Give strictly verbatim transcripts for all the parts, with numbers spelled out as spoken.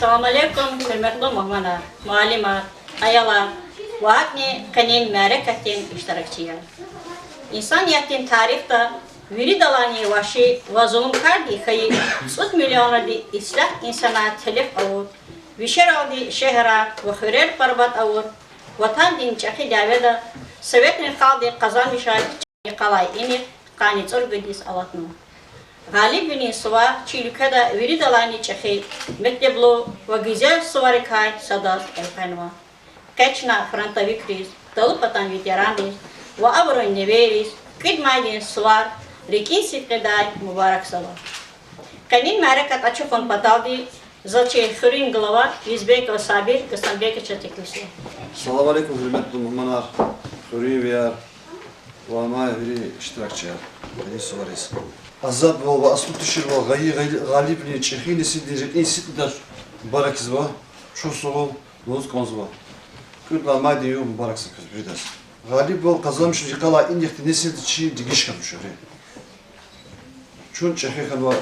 Салам алейкум, гьуьрметлу мугьманар, муаллимар, аялар ва гьакӀни къенин мярекатдин иштиракчияр. Инсаниятдин тарихда виридалайни вагьши ва зулумкарди хьайи цӀуд миллионради ислягь инсанар телеф авур, вишералди шегьерар ва хуьрер барбатӀ авур, Ватандин чӀехи дяведа советрин халкьди къазанмишай йикъалай инихъ къанни цӀуругуд йис алатнава. Гъалибвилин сувар чи уьлкведа виридалайни чӀехи, метлеблу ва гуьзел суварикай садаз элкъвенва. Къе чна фронтовикриз, талупатан ветеранриз ва абурун невейриз кӀуьд майдин сувар рикӀин сидкьидай мубаракзава. Къенин мярекат ачухун паталди за чи хуьруьн глава Визбеков Сабир Кастамбековичаз теклифзава. Салам алейкум, гьуьрметлу мугьманар, хуьруьнвияр ва амай вири иштиракчияр къенин сувариз. Азадвал ва аслу туширвал гайи гъали-, гъалибвилин чӀехи несилдин рикӀин сидкьидай мубаракзава, чухсагъул лугьуз кӀанзава. КӀуьд лагьай майдин югъ мубаракзава квез виридаз. Гъалибвал къазанмишун йикъалай инихъди несилди чи дегиш хьана тушир. Чун чӀехи хьанва,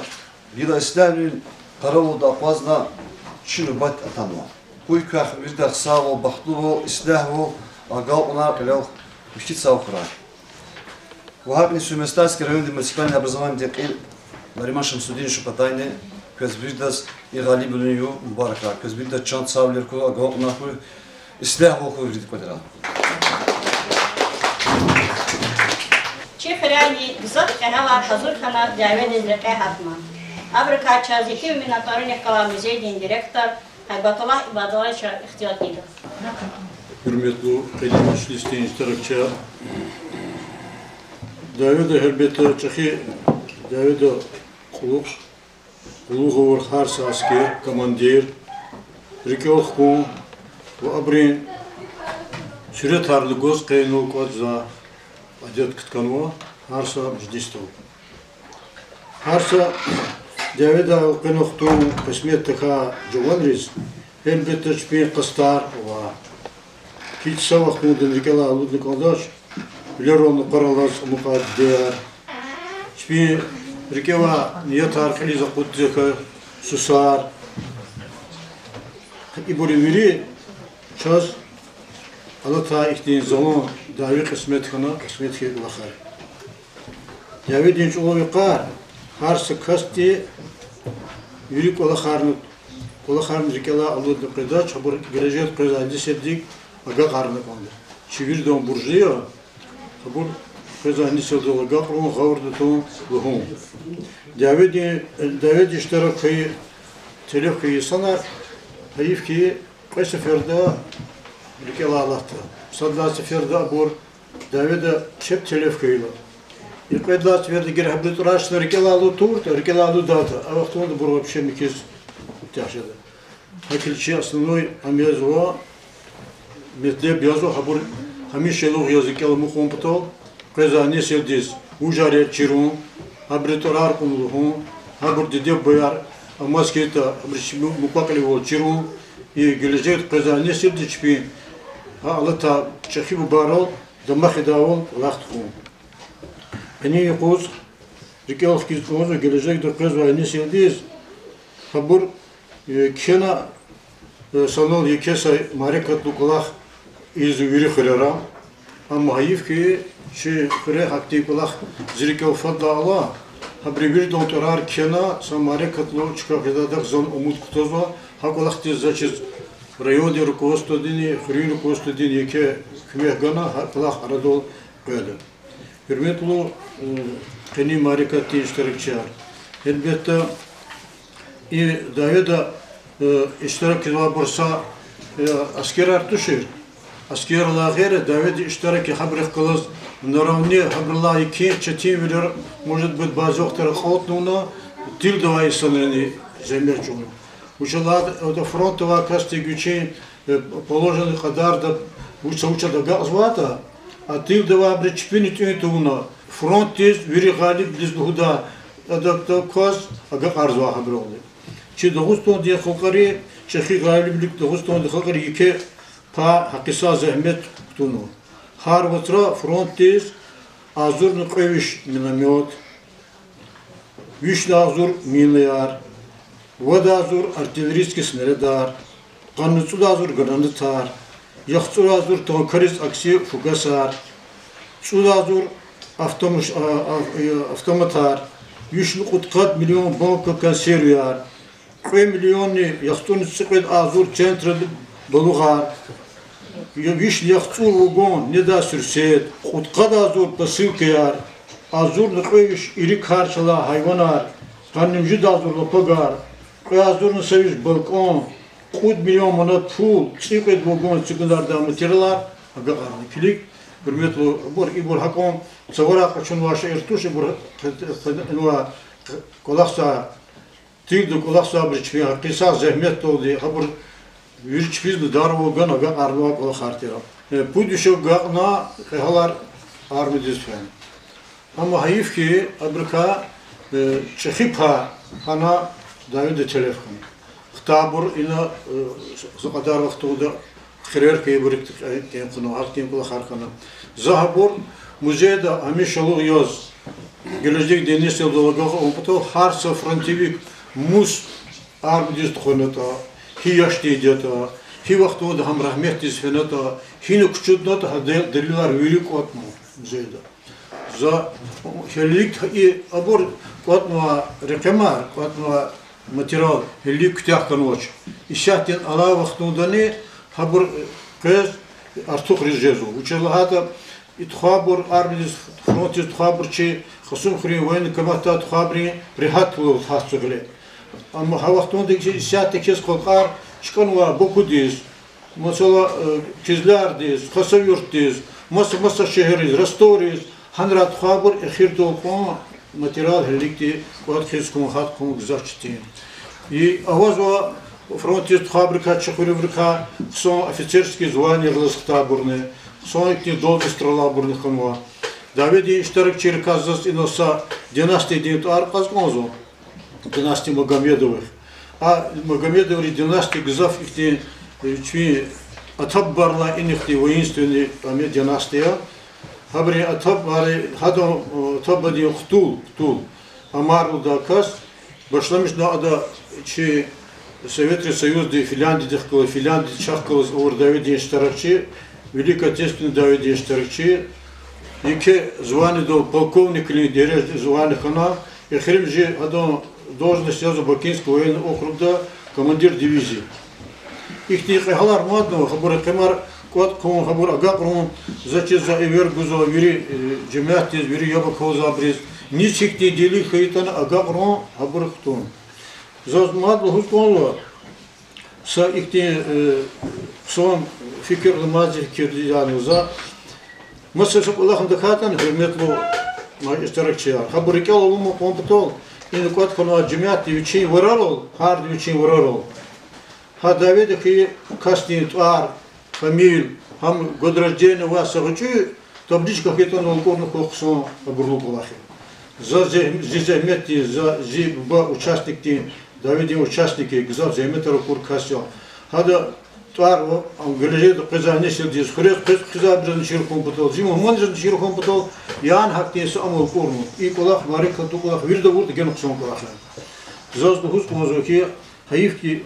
гила ислягьвилин къаравулда акъвазна чи нубат атанва. Къуй квехъ виридахъ сагъвал, бахтлувал, ислягьвал, агалкьунар, кьилел михьи цав хьурай. Ва гьакӀни Сулейман-Стальский райондин муниципальный образованидин кьил Нариман Шамсудиновичан патайни квез виридаз и гъалибвилин югъ мубаракрай, квез виридаз чан сагъвилер хьуй, агалкьунар хьуй, ислягьвал хьуй виридан кӀвалера. Чи хуьряйни гзаф кьегьалар гьазур хьана дяведиз рекье гьатна. Абурукай чаз еке миннетдарвилихъ галай музейдин директор Гьайбатуллагь Ибадуллагьовича ихтияр гайида. Гьуьрметлу къенин межлисдин иштиракчияр, дяведа, гьелбетда, чӀехи дяведа кьулухъ къуллугъ авур гьар са аскер, командир, рикӀел хкун ва абурун суьретарни гваз къенин кӀватӀзавай адет кутунва гьар са межлисдал. Гьар са дяведай элкъвена хтун къисмет тахьай жаванриз, гьелбетда, чпин къастар ва гьич са вахтундани рикӀелай алудна кӀандач вилерални къаралаз амукьай дидеяр, чпин рикӀевай ниятар кьилиз акъудиз хьайи сусар. Ибур вири чаз алатай ихьтин залан дяве кьисмет хьана, кьисмет хьайи кӀвалахар. Дяведин чӀулав йикъар гьар са касди вири кӀвалахарни, кӀвалахарни рикӀелай алудна къведач, гьабур гележегда къвезвай несилдик агакьарна кӀанда. Чи виридан буржи я гьабур къвезвай несилдал агакьарун, гъавурда тун лугьун. Дяведин, дяведа иштирак хьайи, телеф хьайи инсанар, гьайиф хьи, кьве сеферда рикӀелай алатда. Сад лагьай сеферда абур дяведа чеб телеф хьайила, и кьвед лагьай сеферда гьабуру тӀварар чна рикӀелай алуд тавуртӀа, рикӀелай алудайтӀа, а вахтунда абур вообще михьиз куьтягь жеда. ГьакӀ хьайила чи основной ам язва, метлеб язва гьабур гьамиша алугъ яз рикӀелай амукьун патал, къвезвай несилдиз вужар яз чирун, гьабуру тӀварар кьун лугьун, гьабур диде-бубаяр амаз хьайитӀа, абуруз чи му-, мукьва-кьиливал чирун, и гележегда къвезвай несилдиз чпин гьа алатай чӀехи бубайрал дамах ийидайвал кӀвалах тухун. Къенин юкъуз рикӀел хкиз кӀанзава гележегда къвезвай несилдиз, гьабур, э, кхьена, э, санал еке са мярекатлу кӀвалах ийизва вири хуьрера. Амма гьайиф хьи, чи хуьре гьахьтин кӀвалах зи рикӀел фадлай ала, гьабурун виридан тӀварар кхьена са мярекатлу чка хъийидайдахъ зун умуд кутазва, гьа кӀвалахдиз заз чиз райондин руководстводини, хуьруьн руководстводини еке куьмек гана, гьа кӀвалах арадал къведа. Гьуьрметлу, э, къенин мярекатдин иштиракчияр. Гьелбетда, и дяведа, э, иштиракзавайбур са, э, аскерар тушир. Аскеррилай гъейри дяведа иштиракзавай гьабурухъ галаз наравне гьабурулай еке четинвилер, может быть, бязи вахтара акьалтнавуна, тилда авай инсанрини зегьмет чӀугуна. Вучиз лагьайтӀа фронтда авай касдик вичин, э, положенный кьадарда вуч са вуч агакьзавайтӀа, а тилда авайбуру чпини тӀуьн тавуна, фронтдиз, вири гъалибдиз лугьудай, адакай кваз агакьарзавай гьабуралди. Чи Дагъустандин халкьари, чӀехи гъалибвилихъ Дагъустандин халкьари еке пай гьакъиса зегьмет кутунва. Гьар вацра фронтдиз агъзурни кьве виш миномёт, вишни агъзур минаяр, Вад агъзур артиллерийский снарядар, къанни цӀуд агъзур гранатар, яхцӀур агъзур танкариз акси фугасар, цӀуд агъзур автомаш-, а, а, э, автоматар, вишни кьудкъад миллион банка консервияр, кьве миллионни яхцӀурни цӀикьвед агъзур централди балугъар, я вишни яхцӀур вагон недай суьрсет, кьудкъад агъзур посылкаяр, агъзурни кьве виш ири кар чалай гьайванар, къанни муьжуьд агъзур лапагар, кьве агъзурни са виш балкӀан, кьуд миллион манат пул, цӀикьвед вагон цуькӀунардай материалар агакьарна. Килиг, гьуьрметлубур, ибур гьакӀан цаварай къачунвай шейэр туш, ибур къе-, къе-, кӀвалахзавай, тирди кӀвалахзавайбуруз чпин гьакъисагъ зегьметдалди, гьабур вири чпизни дарвал гана агакьарнавай кӀвалахар тир. Э, пуд виш агакьна кьегьалар армиядиз фена. Амма гьайиф хьи, абурукай, э, чӀехи пай гьана дяведа телеф хьана. Хтайбур ина, э, са кьадар вахтунда хирер хьайибурукай кӀан хьана, гьахьтин кӀвалахар хьана. За гьабур музейда гьамиша алугъ яз, гележегдин несилдал агакьун патал, гьар са фронтовик мус армиядиз тухванатӀа, гьи яшдин ятӀа, гьи вахтунда гьам рагьметдиз фенатӀа, гьина кучуднатӀа, гьа де-, делилар вири кӀватӀна музейда. За гьелелиг и абур кӀватӀнавай рекъемар, кӀватӀнавай материал гьелелиг куьтягь хьанвач. Исятдин алай вахтундани гьабур къвез артухариз жезва. Вучиз лагьайтӀа и тухвайбур, армиядиз, фронтдиз тухвайбур чи Кьасумхуьруьн военный коматдай тухвайбурун регьятвал гьатзава гъиле. Амма гьа вахтунда исятда хьиз халкьар чкӀанвай Бакудиз, масала, э, Кизлярдиз, Хасавюртдиз, маса-маса шегьерриз, Ростовриз, гьанрай тухвайбур эхирдал кьван материал гьелелигди кӀватӀ хьиз хьун, гьат хьун гзаф четин. И авазва фронтдиз тухвайбурукай, чуьхуьруьбурукай хъсан офицерский званияяр алаз хтайбурни, хъсан ихьтин должностьрал алайбурни хьанва. Дяведин иштиракчийрикай заз инал са династиядин тӀвар кьаз кӀанзава. Династия Магомедовых. А Магомедоврин династия гзаф ихьтин, э, чпин атабайрилай инихъди воинственный ам я династия. Гьабурун атабари, гьадан, э, атабадин хтул, хтул, Амар лугьудай кас, башламишна ада чи Советрин Союзди Финляндиядихъ галаз, Финляндиядин чахъ галаз авур дяведин иштиракчи, Великой Отечественной дяведин иштиракчи, еке званиедал полковниклугъ дережада звание хьана, эхиримжи адан должность язва Бакинский военный округда командир дивизии. Ихьтин кьегьалар маднава, гьабур рекъемар кӀватӀ хьун, гьабур агакьарун, за чиз, за эвер гузва вири, э, жемятдиз, вири яб акалзавайбуруз, низ гьихьтин дели хьайитӀани агакьарун, гьабур хтун. Заз мад лугьуз кӀанзава, са ихьтин, э, хъсан фикир ламаз фикирдиз янва за. Маса са кӀвалахни тахьайтӀани, гьуьрметлу иштиракчияр, гьабур рикӀел алама кьван патал, ина кӀватӀ хьанвай жемятди вичин варарал, гьарда вичин варарал, гьа дяведа хьайи касдин тӀвар, фамилия, гьам год рождения авай са гъвечӀи табличка хьайитӀани алкӀурна хьухь хъсан абурлу кӀвалах я. За зегь-, зи зегьметдин, за, зи буба участникдин, дяведин участник я, гзаф зегьметар акур кас я. Гьадан тӀвар ва ам гележегда къвезвай несилдиз, хуьрез къвез-, къвезвайбурузни чир хьун патал, зи мугьманризни чир хьун патал, яни гьахьтин са ам алкӀурна. И кӀвалах, мярекат, и кӀвалах вирида авуртӀа гена хъсан кӀвалах я. Заз лугьуз кӀанзава хьи, гьайиф хьи,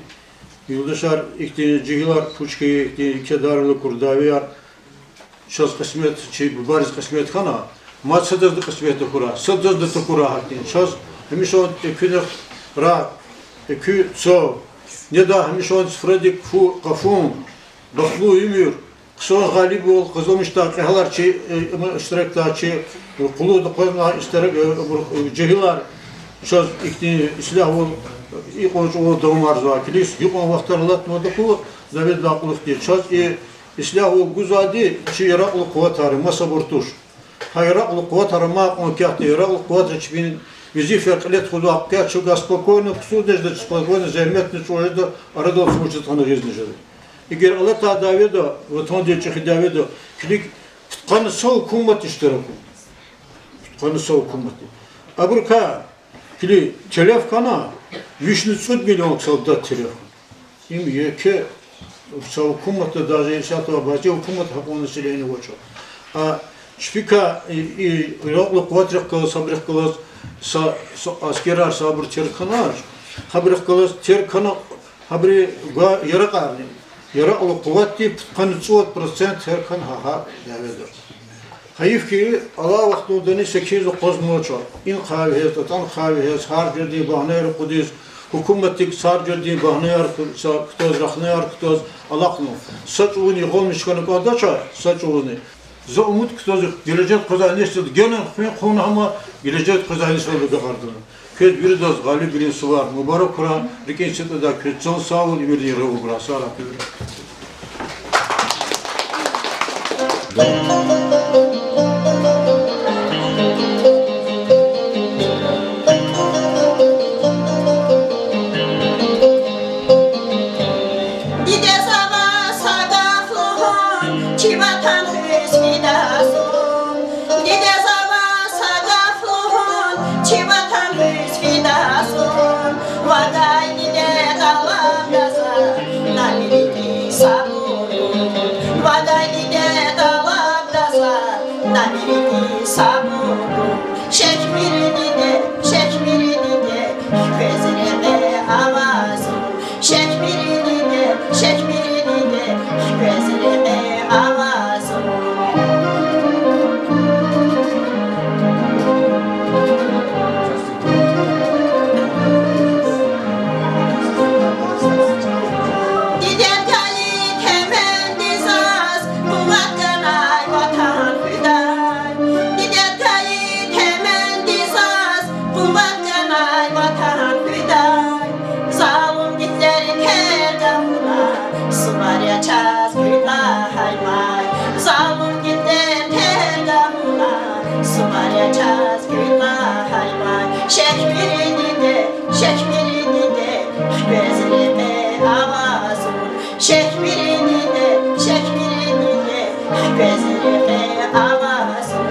юлдашар, ихьтин жегьилар пуч хьайи, ихьтин кедарал акур дявеяр чаз кьисмет, чи бубайриз кьисмет хьана, мад садазни кьисмет тахьурай, садазни такурай гьахьтин. Чаз гьамиша экуьнахъ рагъ, экуь цав, недай гьамиша суфрадик фу къафун, бахтлу уьмуьр, хъсан гъалибвал къазанмишдай кьегьалар чи, э, им иштиракдай чи, э, къуллугъда акъвазнавай иштирак, э, абур, э, жегьилар, чаз ихьтин ислягьвал, э, икьван чӀавуз давамарзавай килиг, гьикьван вахтар алатнаватӀа хьи, заведла кьулухъди чаз и ислягьвал гузвайди чи яракьлу къуватар я, масабур туш. Гьа яракьлу къуватар амай кьван кятда, яракьлу къуватра чпин везифаяр кьиле тухузвай кьван кятда чавай спокойно, ксудежда спокойно, зегьметни чӀур жеда, арадал фу чиз тахьана гъизни жеда. Эгер алатай дяведа, ватандин чӀехи дяведа, килиг, пудкъанни са гьукумат иштирак авуна. Пудкъанни са гьукумат. Абурукай, килиг, телеф хьана, вишни цӀуд миллион солдат телеф хьана. Им еке са гьукуматда, даже исятда бязи гьукуматда гьакьван население авач. А чпикай и, и яракьлу къуватрихъ галаз, сабурухъ галаз са, са аскерар, сабур тир хьанач. Гьабурухъ галаз терг хьана, гьабуру гва яракьарни. Яракьла къуватдин пудкъанни цӀувад процент терг хьана гьа, гьа дяведа. Гьайиф хьи, алай вахтундани секинзава къвазмача. Инихъай вегьез, атӀанхъай вегьез, гьар жуьредин багьнаяр акъудиз, гьукуматдик гьар жуьредин багьнаяр ку-, са кутаз, рахнаяр кутаз алахъна. Са чӀавузни гъалмиш хьана кӀандача, са чӀавузни. За умуд кутазва, гележег къвезвай несилди генани хуьн хъувуна гьам, гележег къвезвай несилди агакьарна. Квез виридаз Гъалибвилин сувар мубарак хьурай, рикӀин сятӀада квез чан сагъвал, имирдин рагъ гурай, сагърай квез. Дидедиз авай са гаф лугьун, чи ватан хуьз фида зун. Дидедиз авай са гаф лугьун, чи ватан хуьз фида зун. Вагай диде, тӀалабда за, набиритӀи сабур гун. Вагай диде, тӀалабда за, набиритӀи сабур гун. Шехьмири диде, Шехьмири диде, хквез рекье ава зун. Шехьмири диде, Шехьмири диде, хквез рекье ава зун. Дидед гайи теменди заз къуват ганай ватан хуьдай. Дидед гайи теменди заз къуват ганай ватан хуьдай. Залум гьитлер терг авуна, сувар я чаз куьтягь лагьай май. Залум гьитлер терг авуна, сувар я чаз куьтягь лагьай май. Шехьмири диде, Шехьмири диде, хквез рекье ава зун. Шехьмири диде, Шехьмири диде, хквез рекье ава зун.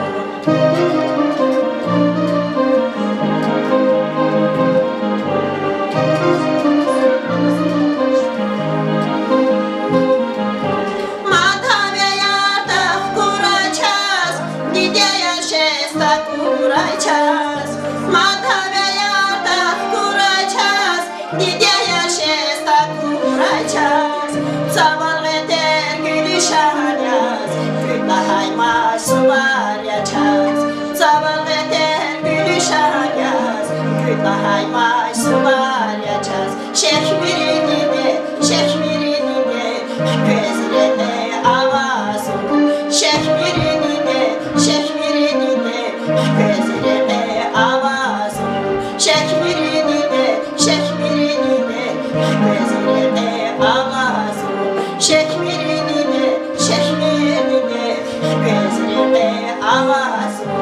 Мад гьавеяр тахкурай чаз, диде яшиз такурай чаз. Мад гьавеяр тахкурай чаз, диде яшиз такурай чаз. Цавал гъетер гуьлуьшан яз, куьтягь лагьай май сувар я чаз. Цавал гъетер гуьлуьшан яз, куьтягь лагьай май сувар я чаз. Шехьмири диде, Шехьмири диде, хквез рекье ава зун. Шехьмири диде, Шехьмири диде, хквез рекье ава зун. Шехьмири диде, Шехьмири диде, хквез рекье ава зун. Шехьмири диде, Шехьмири диде, хквез рекье ава зун.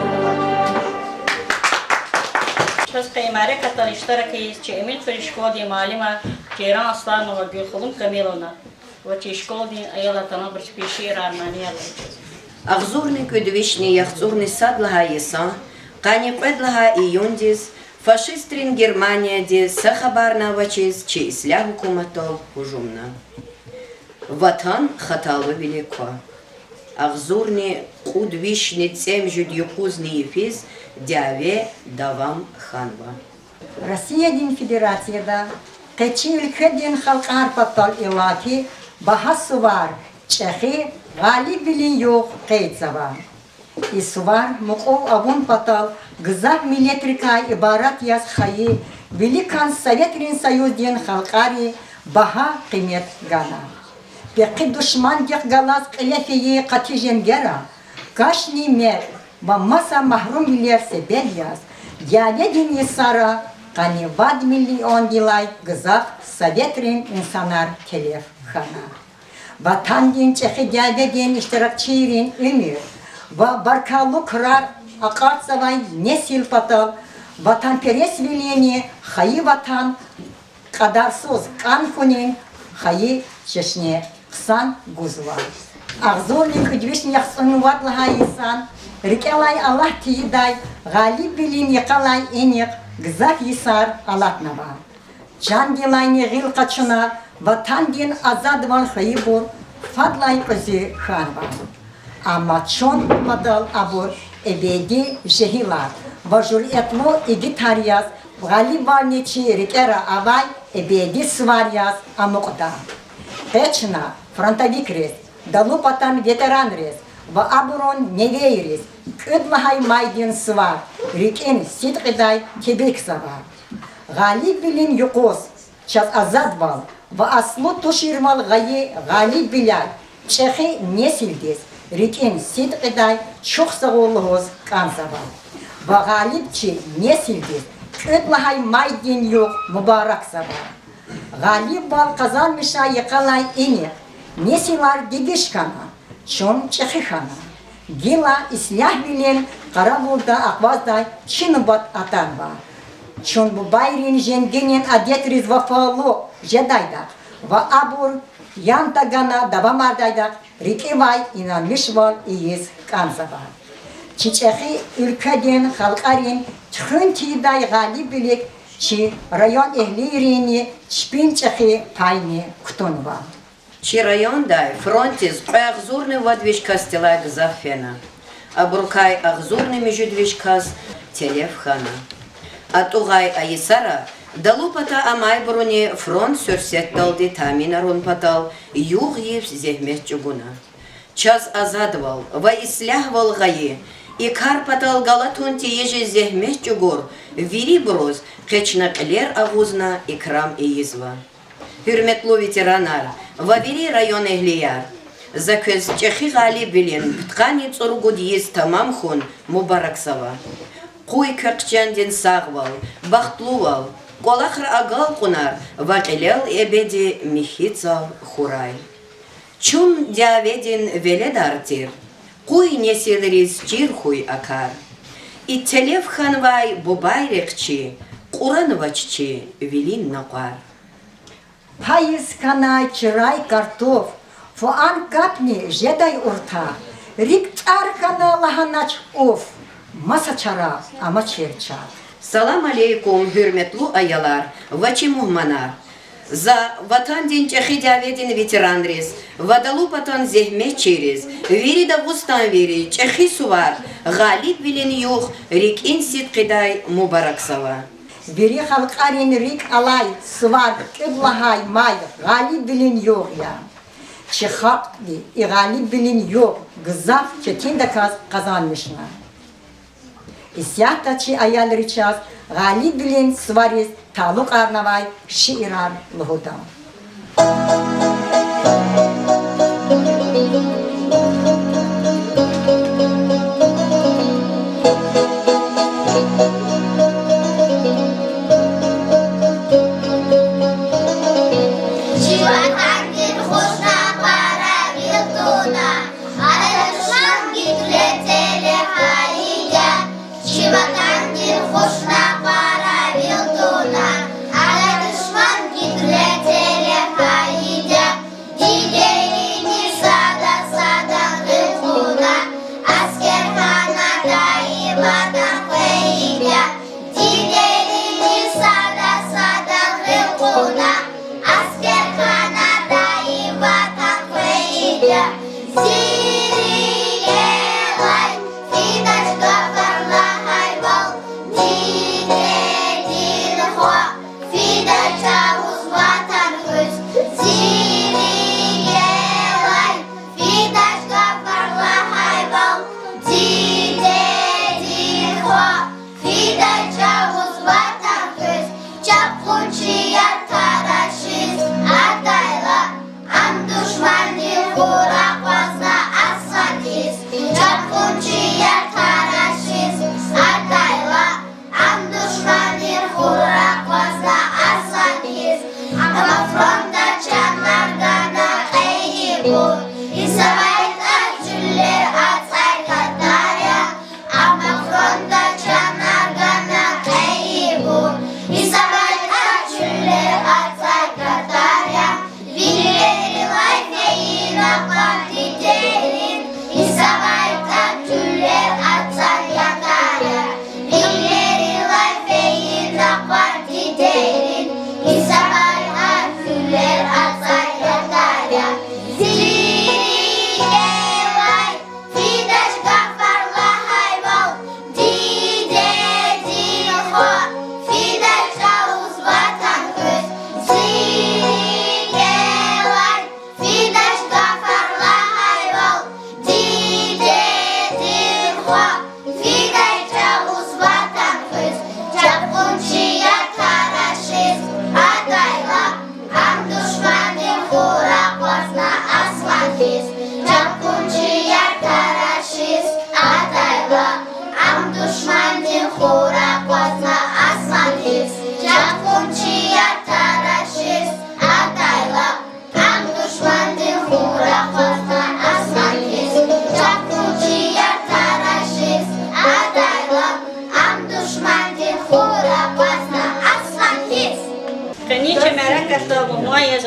Чаз къе мярекатдал иштирак ийиз чи Эминхуьруьн школадин муаллимар Жейран Асланова, Гуьлхулум Камиловна ва чи школадин аялар талгьанбуруз чпин шиирар, манияр лугьуз. Агъзурни кӀуьд вишни яхцӀурни сад лагьай йисан къанни кьвед лагьай июндиз фашистрин Германиядиз са хабарни авачиз чи ислягь гьукуматдал гьужумна. Ватан хаталувиле ква. Агъзурни кьуд вишни цӀемуьжуьд юкъузни йифиз дяве давам хьанва. Россиядин Федерацияда къе чи уьлкведин халкьар патал иллаки багьа сувар, чӀехи гъалибвилин югъ къейдзава. И сувар мукьув авун патал гзаф миллетрикай ибарат яз хайи виликан Советрин Союздин халкьари багьа къимет гана. Пехъи душмандихъ галаз кьиле фейи къати женгера кашни мекь ва маса магьрумвилер себеб яз, дяведин йисара къанни вад миллиондилай гзаф Советрин инсанар телеф хьана. Ватандин чӀехи дяведин иштиракчийрин уьмуьр ва баркаллу крар акьалтзавай несил патал ватанпересвилинни хайи ватан кьадарсуз кӀан хьунин хайи чешне хъсан гузва. Агъзурни кӀуьд вишни яхцӀурни вад лагьай йисан рикӀелай Аллагь тийидай гъалибвилин йикъалай инихъ гзаф йисар алатнава. Чандилайни гъил къачуна ватандин азадвал хвейибур фадлай кьуьзуь хьанва. Амма чун патал абур эбеди жегьилар ва жуьретлу игитар яз Гъалибвални чи рикӀера авай эбеди сувар яз амукьда. Къе чна фронтовикриз, Далу патан ветеранриз ва абурун невейриз кӀуьд лагьай майдин сувар рикӀин сидкьидай тебрикзава. Гъалибвилин юкъуз чаз азадвал ва аслу туширвал гъайи гъалибвиляй чӀехи несилдиз рикӀин сидкьидай чухсагъул лугьуз кӀанзава. Ва гъалибчи несилдиз кӀуьд лагьай майдин югъ мубаракзава. Гъалибвал къазанмишай йикъалай инихъ несилар дегиш хьана, чун чӀехи хьана. Гила ислягьвилин къаравулда акъваздай чи нубат атанва. Чун бубайрин женгинин адетриз вафалу жедайдахъ ва абур ян тагана давамардайдахъ рикӀивай инанмишвал ийиз кӀанзава. Чи чӀехи уьлкведин халкьарин туьхуьн тийидай гъалибвилик чи районэгьлийрини чпин чӀехи пайни кутунва. Чи райондай фронтдиз кьве агъзурни вад виш касдилай гзаф фена. Абурукай агъзурни муьжуьд виш кас телеф хьана. АтӀугъай а йисара Далу пата амайбуруни фронт суьрсетдалди таъминарун патал югъ-йиф зегьмет чӀугуна. Чаз азадвал ва ислягьвал гъайи, и кар патал галатун тийижиз зегьмет чӀугур вирибуруз къе чна кьилер агъузна икрам ийизва. Гьуьрметлу ветеранар ва вири районэгьлияр! За квез чӀехи гъалибвилин пудкъанни цӀуругуд йис тамам хьун мубаракзава. Къуй квехъ чандин сагъвал, бахтлувал, кӀвалахра агалкьунар ва кьилел эбеди михьи цав хьурай. Чун дяведин веледар тир, къуй несилриз чир хьуй а кар. И телеф хьанвай бубайрихъ чи кьуранвач чи вилин накъвар. Пайиз хьанай чирай картоф, фуан капӀни жедай уртах, рикӀ тӀар хьана лагьанач уф, маса чара амачир чав. Салам алейкум, гьуьрметлу аялар ва чи мугьманар! За Ватандин чӀехи дяведин ветеранриз ва Далу патан зегьметчийриз, вири дагъустанвийриз чӀехи сувар, гъалибвилин югъ рикӀин сидкьидай мубаракзава. Вири халкьарин рикӀ алай сувар кӀуьд лагьай май гъалибвилин югъ я. Чи халкьди и гъалибвилин югъ гзаф четиндаказ къазанмишна. Исятда чи аялри чаз гъалибвилин сувариз талукьарнавай шиирар лугьуда. Чи ватандин хушнапара вил туна, гьа душман Гитлер телеф хьайиди я. Чи ватандин хушнапара вил туна, гьа душман Гитлер телеф хьайиди я.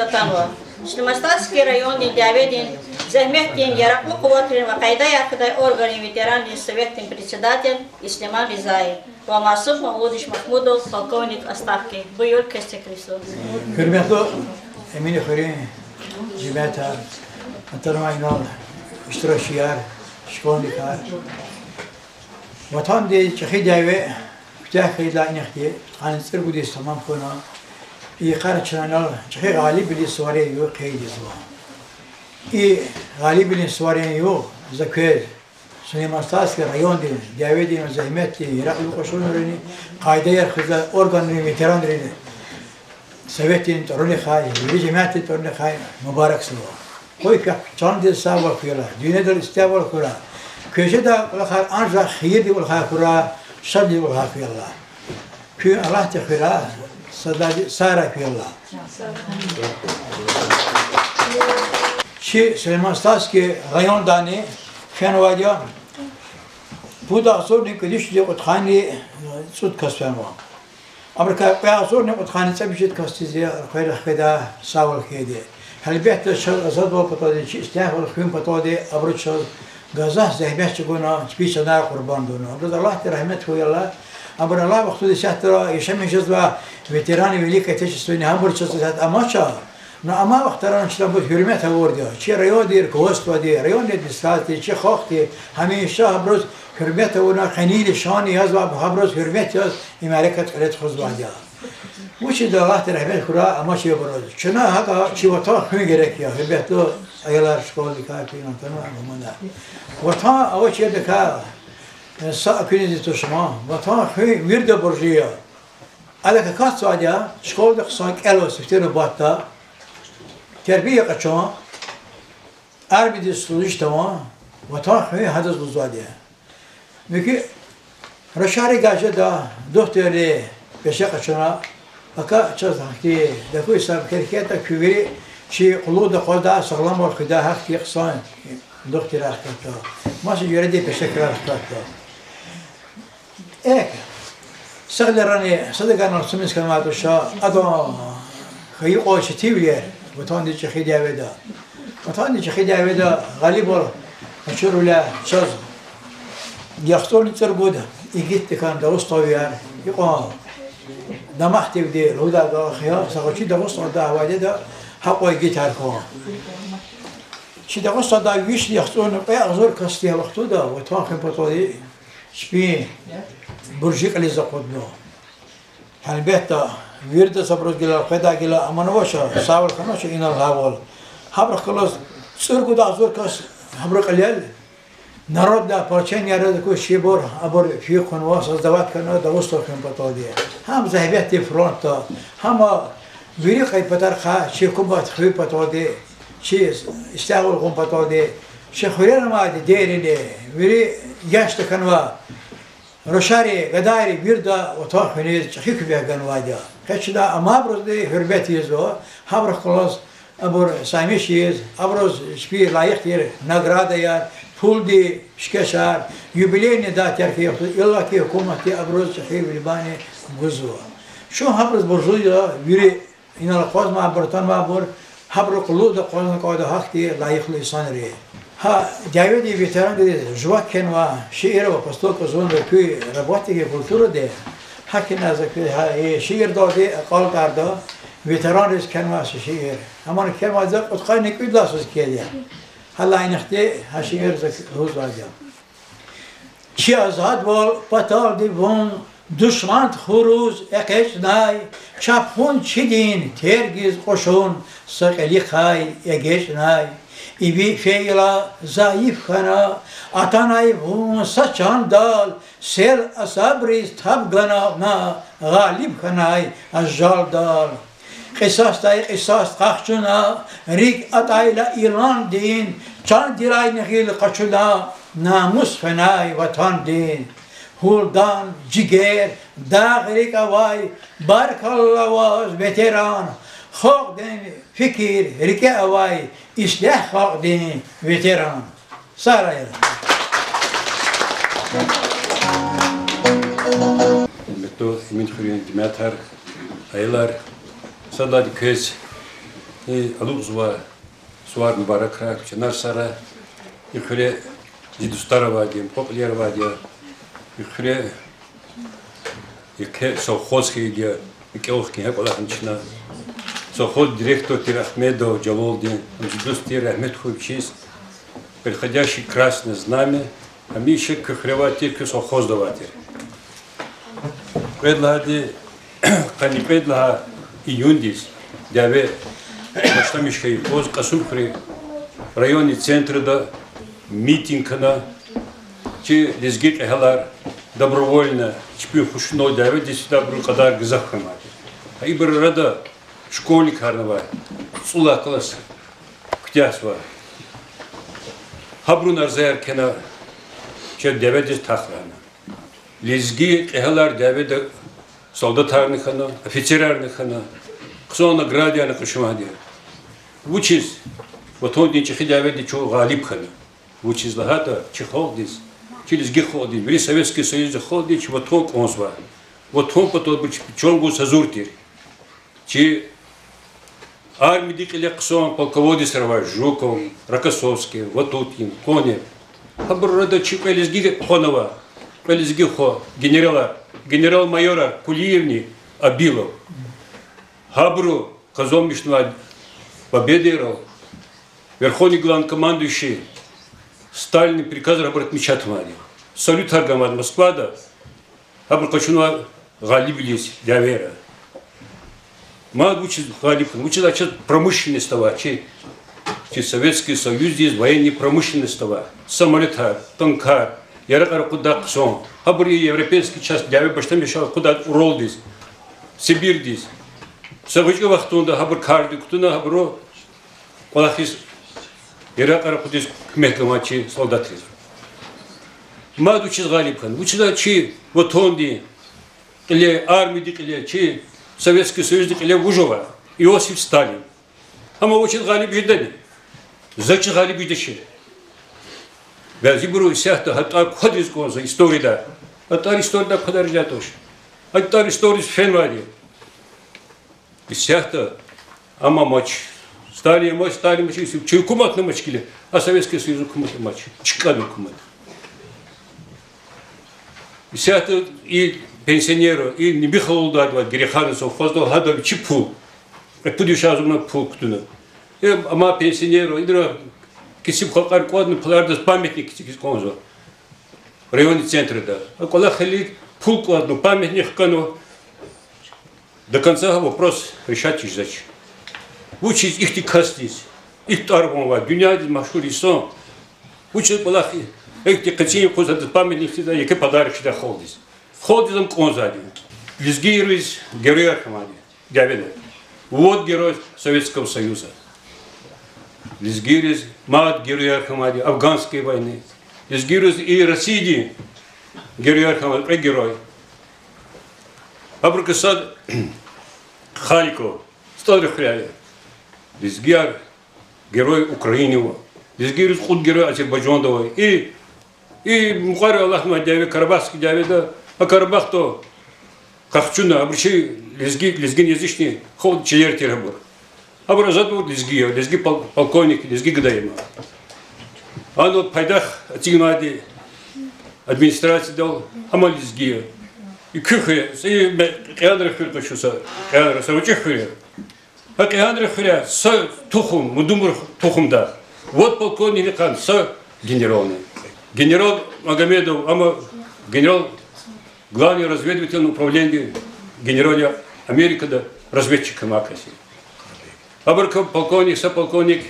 атанва Сулейман-Стальский райондин дяведин зегьметдин яракьлу къуватрин ва къайдаяр хуьдай органрин ветеранрин советдин председатель Ислиман Ризаев ва Масуд Мавлудович Махмудов, полковник отставки. Буюр, квез теклифзава. Гьуьрметлу Эминхуьруьн жемятар, атанвай инал иштиракчияр, школьникар. Ватандин чӀехи дяве куьтягь хьайидалай инихъди къанни цӀуругуд йис тамам хьана. И йикъара чна инал чӀехи Гъалибвилин суварин югъ къейд ийизва. И Гъалибвилин суварин югъ за квез Сулейман-Стальский райондин дяведин зегьметдин яракьлу къачунрини къайдаяр хуьзвай органрин ветеранрини советдин тӀварунихъай, вири жемятдин тӀварунихъай мубаракзава. Къуй квехъ чандин сагъвал хьурай, дуьньядал истягьвал хьурай. Квез жедай кӀвалахар анжах хийирдин кӀвалахар хьурай, шадвилин кӀвалахар хьурай. Куьн Аллагьди хуьрай, садлагьди сагърай куьн, Аллагь. Чи Сулейман-Стальский райондани фенвайди я пуд агъзурни кӀуьд вишни кьудкъанни цӀуд кас фенва. Абурукай кьве агъзурни кьудкъанни цӀемуьжуьд касдиз я рухвайрихъ хкведа сагъвал хьайиди. Гьелбетда, чаз азадвал паталди, чи истягьвал хуьн паталди абуру чаз гзаф зегьмет чӀугуна, чпи чанар къурбанд авуна. Абуруз Аллагьди рагьмет хьуй, Аллагь. Абуру алай вахтунда исятда яшамиш жезвай ветераны Великой Отечественной, гьабур чаз исятда амач. Ну, амай вахтара чна абуруз гьуьрмет авурди я. Чи райондин руководстводи, райондин администрацияди, чи халкьди гьамиша гьабуруз гьуьрмет авуна, къенин лишанни язва, гьабуруз гьуьрмет яз и мярекат кьиле тухузвайди я. Вучиз Аллагьди рагьмет хьурай амачир абуруз. Чна гьакӀа чи ватан хуьн герек я, гьуьрметлу аялар, школьникар, пинатана, мумана. Ватан авачирдакай са куьниз туш ман, ватан хуьн вирида буржи я. Адак акатзавайди я школада хъсан кӀелун сифте нубатда, тербия къачун, армиядиз служить авун, ватан хуьн гьадаз лугьузвайди я. Муькуь рушари гажеда, духтурри пеше къачуна, ака чаз гьахьтин дакуй са керекатда куь вири чи къуллугъда акъваздай, сагъламвал хуьдай гьахьтин хъсан духтурар хкатда, маса жуьредин пешекрар хкатда. Эхь, са гъилерани садакай алцумиз хьанвай туш, адан хьайи кьван четинвилер Ватандин чӀехи дяведа. Ватандин чӀехи дяведа гъалибвал къачурвиляй чаз яхцӀурни цӀуругуд игитдикай дагъустанвияр, икьван дамахдивди лугьудай галахъ я, са гъвечӀи Дагъустандай авайди я гьакьван игитар хьун. Чи Дагъустандай виш яхцӀурни кьве агъзур кас тир вахтунда Ватан хуьн паталди чпин буржи кьилиз акъудна. Гьелбетда, виридаз абуруз гила, къведай гила аман авач, сагъвал хьанач инал гьавал. Гьабурухъ галаз цӀуругуд агъзур кас гьабурун кьилел народное ополчение яз акуз чибур, абур фейи хьанва, создавать хьана Дагъустан хуьн паталди. Гьам зегьметдин фронтда, гьам вири къейд патарихъай чи гьукумат хуьн паталди, чи истягьвал гъун паталди, чи хуьрер амайди дерини, вири яш тахьанвай рушари, гадайри вирида Ватан хуьниз чӀехи куьмек ганвайди я. Къе чна амайбурузни гьуьрмет ийизва, гьабурухъ галаз абур саймиш ийиз, абуруз чпи лайих тир наградаяр, пулдин пишкешар, юбилейный датаяр хьайи вахтунда, иллаки гьукуматди абуруз чӀехи внимание гузва. Чун гьабуруз буржи я, вири инал акъвазмайбур, атанвайбур, гьабурун къуллугъда акъвазна кӀанда гьахьтин лайихлу инсанри. Гьа дяведин ветерандиз жувак кхьенвай шиир ва постановка зун куь работники культуради, гьакӀни за куь, гьа и шиирдалди акьалтӀарда, ветеранриз кхьенвай са шиир. Амма кхьенвай за кьудкъанни кӀуьд лагьай йисуз кхьейди я. Гьа лайихди гьа шиир за лугьузвайди я. Чи азадвал паталди вун душмандин хуруз экъечӀнай, чапхун чидин тергиз кьушун са кьилихъай эгечӀнай. Иви фейила зайиф хьана, атанай вун са чандал, сел асабриз таб гана, на гъалиб хьанай ажалдал. Кьисасдай кьисас къахчуна, рикӀ атӀайла иландин, чандилайни гъил къачуна, намус хвенай ватандин. Гьулдан жигер, дагъ рикӀ авай, баркалла ваз, ветеран, халкьдин фикир рикӀе авай, ислягь халкьдин ветеран. Сагърай. Гьуьрметлу Эминхуьруьн жемятар, аялар, сад лагьайди квез И алукьзавай сувар мубаракрай, чанар сагърай. И хуьре зи дустар авайди я, мукьва-кьилияр авайди я. И хуьре еке совхоз хьайиди я, и кӀелух кьин гьа кӀвалахни чна. Совхоз директор тир Ахмедов Жалолдин, ам зи дуст тир, рагьмет хьуй вичиз. Переходящий Красное Знамя, гьамиша куь хуьре авай тир, куь совхозда авай тир. Кьвед лагьайди, къанни кьвед лагьай июндиз дяве башламиш хьайи юкъуз Кьасумхуьруьн районный центрда митинг хьана, чи лезги кьегьалар добровольно чпин хушунал дяведиз фидайбуруз кьадар гзаф хьанвай тир. Гьа ибур арада школьникарни авай, цӀуд лагьай класс куьтягьзавай. Гьабурун арзаяр кхьена, чеб дяведиз тахрана. Лезги кьегьалар дяведа солдатарни хьана, офицерарни хьана, хъсан наградаярни къачунвайди я. Вучиз Ватандин ЧӀехи дяведа чун гъалиб хьана? Вучиз лагьайтӀа чи халкьдиз, чи лезги халкьдиз, вири Советский Союздин халкьдиз чи Ватан кӀанзавай. Ватан патал абур чи чан гуз гьазур тир. Чи армиядин кьиле хъсан полководецар авай Жуков, Рокоссовский, Ватутин, Конев. Гьабур арада чи кьве лезги хва авай, кьве лезги хва, генералар, генерал-майорар Кулиевни Абилов. Гьабуру къазанмишнавай победайрал верховный главнокомандующий Сталинан приказра гьабур отмечатнавайди я. Салютар ганвайди Москвада, гьабур къачунвай гъалибвилиз дявера. Мад вучиз гъалиб хьана? Вучиз лагьайтӀа чаз промышленность авай, чи, чи Советский Союздиз военный промышленность авай. Самолётар, танкар, яракьар акъуддай хъсан. Гьабур и европейский часть дяве башламишайла акъудайди Уралдиз, Сибирдиз. Са гъвечӀи вахтунда гьабур кардик кутуна, гьабуру кӀвалахиз, яракьар акъудиз куьмек ганвай чи солдатриз. Мад вучиз гъалиб хьана? Вучиз лагьайтӀа чи Ватандин кьиле, армиядин кьиле, чи Советский Союздин кьиле вуж авай? Иосиф Сталин. Амма вучиз гъалиб жедани? Заз чиз гъалиб жедачир. Бязибуру исятда гьа тӀвар квадриз кӀанзава историяда. А тӀвар историяда квадардай туш. А тӀвар историяда фенвайди я. Исятда ам амач, Сталин амач, Сталин амач, чи гьукуматни амач гила, а Советский Союз гьукумат амач, чкӀан гьукумат. Исятда и пенсионерар, и Небихалудайвал Герейханован совхоздал, гьада вичи пул, э, пуд виш агъзурни пул кутуна. Э, амай пенсионерар, идра кесиб халкьар кӀватӀна, пулардиз памятник кӀватӀиз кӀанзава районный центрда. А кӀвалахал пул кӀватӀна, памятник хкана. До конца вопрос решать жезвач. Вучиз ихьтин касдиз, ихьтин тӀвар-ван авай, дуьньядиз машгьур инсан, вучиз кӀвалах, ихьтин къенин юкъуз адаз памятник ийидай, еке подарок ийидай халкьдиз? Халкьдиз ам кӀанзавайди я. Лезгийриз геройяр хьанвайди я дяведа. Вот герой Советского Союза. Лезгийриз мад геройяр хьанвайди я Афганской войны. Лезгийриз и Россиядин геройяр хьанвайди, кьве герой. Абурукай сад Халиков, СтӀалрин хуьряй я. Лезгияр герой Украины ава. Лезгийриз кьуд герой Азербайжанда ава. И, и мукьвара алахьнавай дяве, Карабахский дяведа, а Карабахда къахчуна, абуру чи лезги, лезгинязычный халкь, чилер тир абур. Абур азад авур лезги я, лезги пол-, полковник, лезги гада я ам. Ана пайдах эцигнавайди администрациядал, гьам лезги я. И куь хуьр, и ме-, Кьиянрин хуьр къачу са, Кьиянра са гъвечӀи хуьр я. Гьа Кьиянрин хуьряй са тухум, Мудумрин тухумдай. Вот полковникни къан са генерални. Генерал Магомедов, ам генерал, главный разведывательный управление генерал я Америкада, разведчик кама кас я. Абурукай полковник, са полковник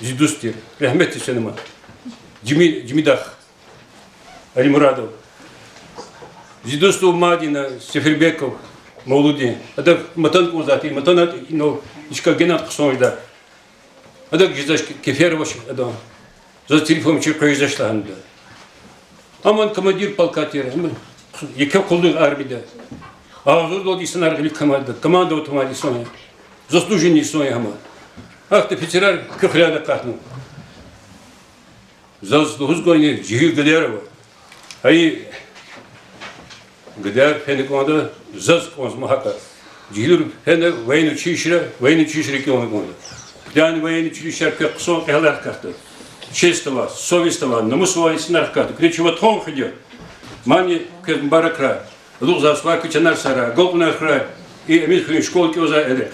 зи дуст тир, рагьметдиз фена ам, Жими-, Жимидах Алимурадов. Зи дуст ава мад ина Сефербеков Мавлудин. Ада матан кӀанзавай тир, матан ат, инал ишка генад хъсан жеда. Адак жезвач, кефер авач адан. Заз телефон чи къвезвач лагьана ада. Аман командир полка тир, ам еке къуллугъ армияда. Агъзурдалди инсанар гъилик кама-, командовать авунвай инсан я. Заслуженный инсан я гьам. Ахьтин офицерар куь хуьряйни акъатна. Заз лугьуз кӀанзава, жегьил гадаяр ава. Гьа и гадаяр фена кӀанда, заз кӀанзава гьакӀа. Жегьилар фена военное училищера, военное училищера кӀелна кӀанда. Дани военный училищера квез хъсан кьегьалар хкатда. Честь авай, совесть авай, намус авай инсанар хкатда. Куьне чи ватан хуьда. Мани квез мубаракрай. Алукьзавай сувар куь чанар сагърай, агалкьунар хьурай. И Эминхуьруьн школа кӀелзавай эрекь.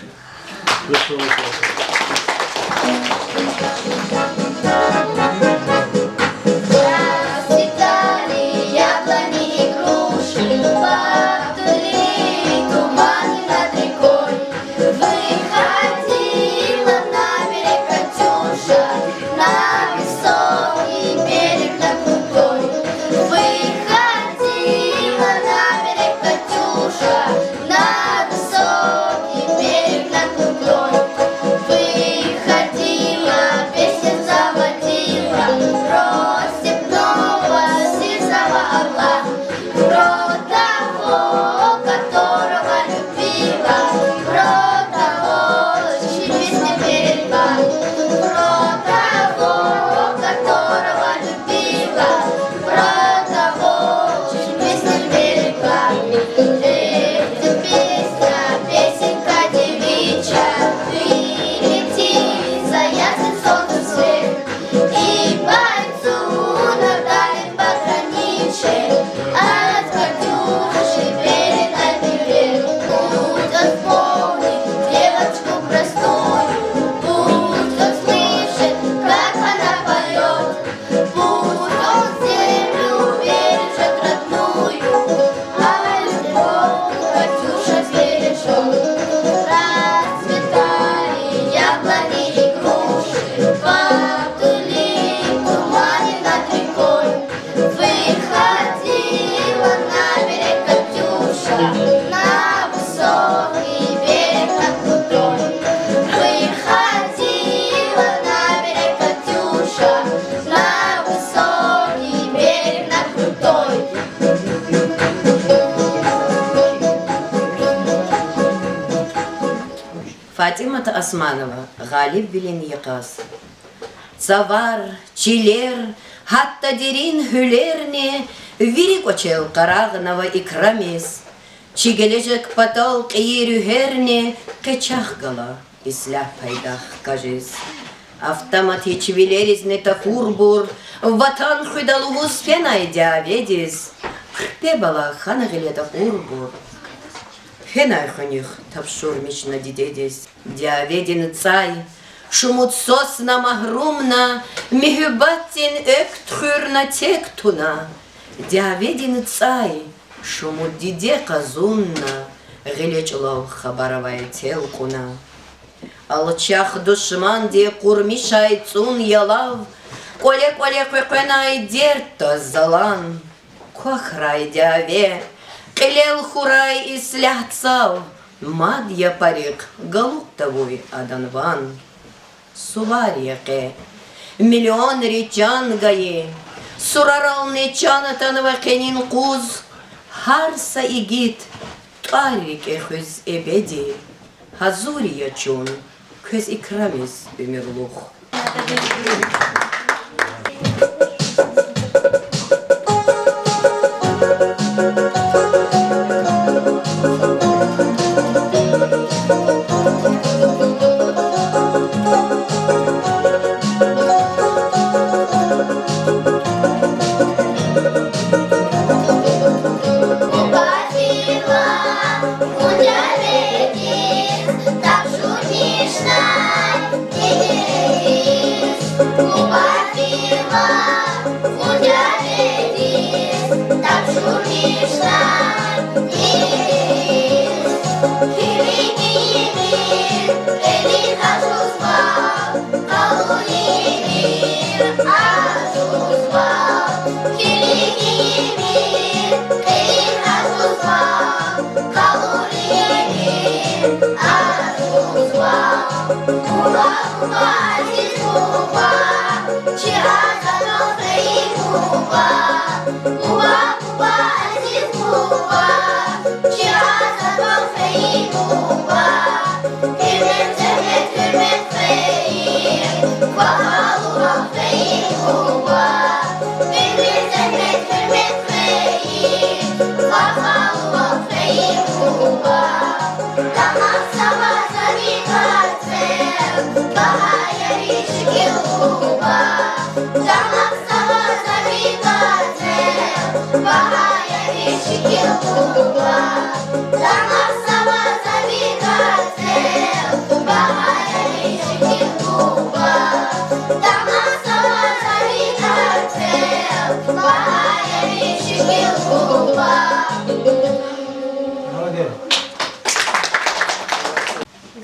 Расцветали яблони и груши, падали туманы над рекой. Выходила на берег Катюша, на высокий берег, на крутой. Выходила на берег Катюша, на высокий берег, на крутой. Выходила, песню заводила про степного сизого орла. Про того, которого любила, про того, чьи песни берегла, про того, которого любила, про того, чьи песни берегла. Эта песня, песенка девичья, прилетит за ясным солнцем свет. И бойцу на дальнем пограничье от Катюши передай привет. Пусть он вспомнит девочку простую, пусть он слышит, как она поёт. Пусть он землю бережет родную, а любовь Катюша бережёт. Расцветали яблони и груши, падали туманы над рекой. Выходила на берег Катюша, на высокий берег, на крутой. Выходила на берег Катюша, на высокий берег, на крутой. ФатӀимат Османова, Гъалибвилин йикъаз. Цавар, чилер, гьатта дерин гьуьлерни вири кӀвачел къарагънава икрамиз. Чи гележег патал кьейи руьгьерни къе чахъ гала ислягь пайдах хкажиз. Автоматдин чивилеризни такурбур, ватан хуьда лугьуз фенай дяведиз, хъипе бала хьана гъиле такурбур. Фенай хуьнихъ тапшурмишна дидедиз. Дяведин цӀай шумуд сусна магьрумна, муьгьуьббатдин экв туьхуьрна тек туна. Дяведин цӀай шумуд диде къазунна, гъиле чӀулав хабар авай тел кьуна. Алчах душманди къурмишай цӀун ялав, кӀвале-кӀвале къекъвенай дерт таз залан. Квахьрай дяве, кьилел хьурай ислягь цав, мад япарихъ галукь тавуй адан ван. Сувар я къе, миллионри чан гайи, сурарални чан атанва къенин къуз. Гьар са игит тӀвар рикӀе хуьз эбеди, гьазур я чун квез икрамиз уьмуьрлух.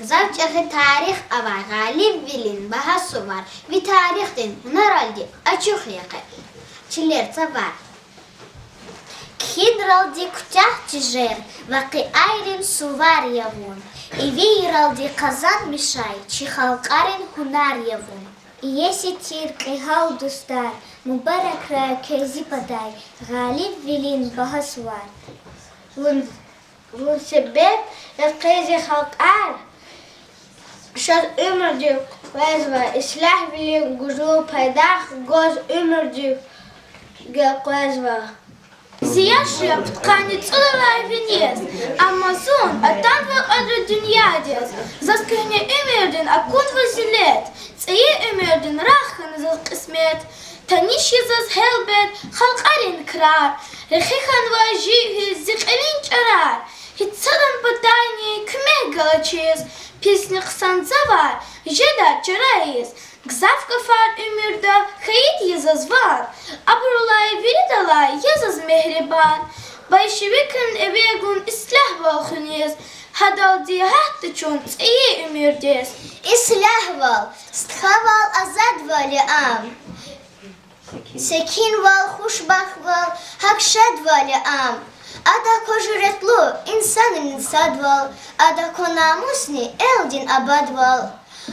Гзаф чӀехи тарих авай Гъалибвилин багьа сувар ви тарихдин гьунаралди ачух я къе. Чилер цавар. Кхьидралди куьтягь тежер вакъиайрин сувар я вун, ивийралди къазанмишай чи халкьарин гьунар я вун. Иеси тир кьегьал дустар, мубаракрай квез зи патай Гъалибвилин багьа сувар. Вун, вун себеб я къе зи халкьар шад уьмуьрдив къвезва, ислягьвилин гужлу пайдах гваз уьмуьрдив гекъвезва. Зи яш я пудкъанни цӀуд алай виниз, амма зун атанва кьведра дуьньядиз. Заз куьгьне уьмуьрдин акунва зиллет, цӀийи уьмуьрдин рагъ хьана заз кьисмет. Таниш я заз гьелбет халкьарин крар, рехи хьанвай жив хьиз зи кьилин чӀарар. Гьич садан патайни куьмек галачиз, писни хъсанзавай жедай чарайриз. Гзаф гафар уьмуьрда хьайид я заз ван, абурулай виридалай я заз мегьрибан. Большевикрин эве гун ислягьвал хуьниз, гьадалди гьатда чун цӀийи уьмуьрдиз. Ислягьвал, стхавал, азадвал я ам. Секинвал, хушбахтвал, гьакӀ шадвал я ам. Ада ква жуьретлу инсанрин садвал, ада ква намусни элдин абадвал.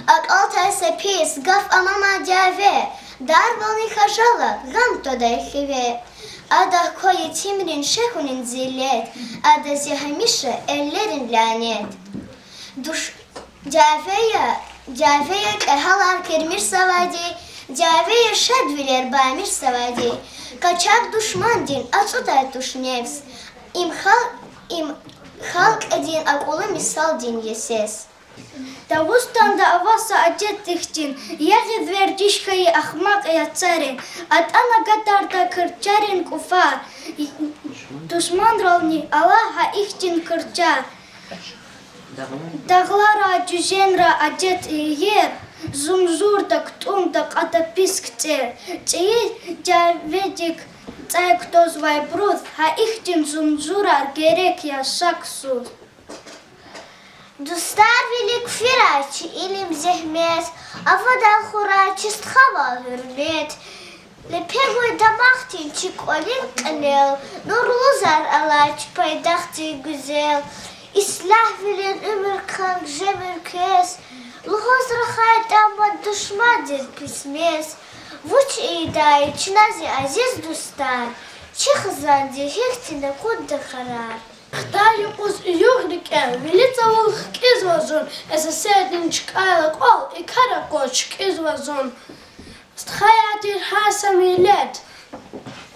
АкӀалтай са пис гаф ама мад дяве, дарвални хажалат, гъам твадай хиве. Ада ква етимрин, шехьунин зиллет, адаз я гьамиша эллерин лянет. Душ-, дяве я, дяве я кьегьалар кермишзавайди, дяве я шадвилер бамишзавайди. Къачагъ душмандин ацӀудай туш нефс, им хал-, им халкьдин акьуллу мисалдин я сес. Дагъустанда ава са адет ихьтин, ягъиз вердиш хьайи ахмакь яцарин, атӀана гадарда кирчарин кӀуфар, душманрални ала гьа ихьтин кирчар. Дагъларай, жуьженрай адет ийир, зунжурда, кутӀунда кьада пис кицӀер. ЦӀийи дяведик цӀай кутазвайбуруз гьа ихьтин зунжурар герек я шаксуз. Дустарвили, куьферай чи илим-зегьмет, авадай хьурай чи стхавал гьуьрмет. Лепегуй дамахдин чи кӀвалин кьилел, нурлу зар алай чи пайдахдин гуьзел. Ислягьвилин уьмуьр хьанг жемир квез, лугьуз рахайтӀа мад душмандин пис мез. Вуч ийидай чна, зи азиз дустар, чи хизандиз гьихьтин акунда къарар. Хтай юкъуз уюгъ рикӀел вили цавул хкизва зун, эсэсэрдин чкӀайла кӀвал и кар акваз чкӀизва зун. Стхаяр тир гьар са миллет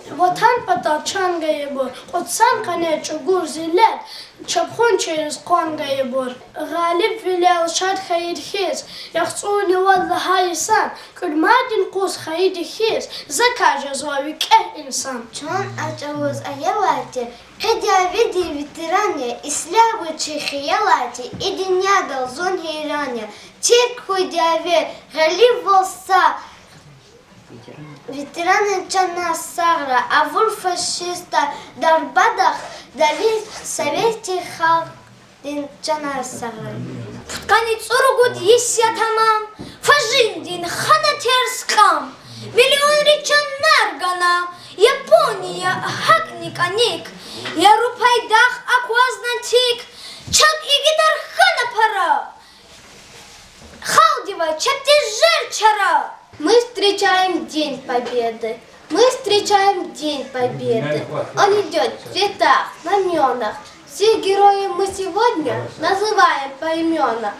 Ватан патал чан гайибур, кьуд сан къене чӀугур зиллет чапхунчийриз къван гайибур. Гъалибвилел шад хьайиди хьиз, яхцӀурни вад лагьай йисан, кӀуьрмайдин къуз хайиди хьиз, закай жезва викӀегь инсан. Чун а чӀавуз аялар тир, къе дяведин ветеран я, ислягьвал чи хиялар тир, и дуьньядал зун гьейран я. Терг хьуй дяве, гъалибвал сагъ, ветеранрин чанар сагърай, авур фашистар дарбадахъ, дяве советрин халкьдин чанар сагърай. Пудкъанни цӀуругуд йис я тамам, фашизмдин хана терс кьам, миллионри чанар гана, Япония гьакӀни кӀаник, яру пайдах аквазна тик, чак игитар хьана пара. Халкьдивай чеб тежер чара! Мы встречаем День Победы, мы встречаем День Победы. Он идёт в цветах, в знамёнах. Всех героев мы сегодня называем поимённо.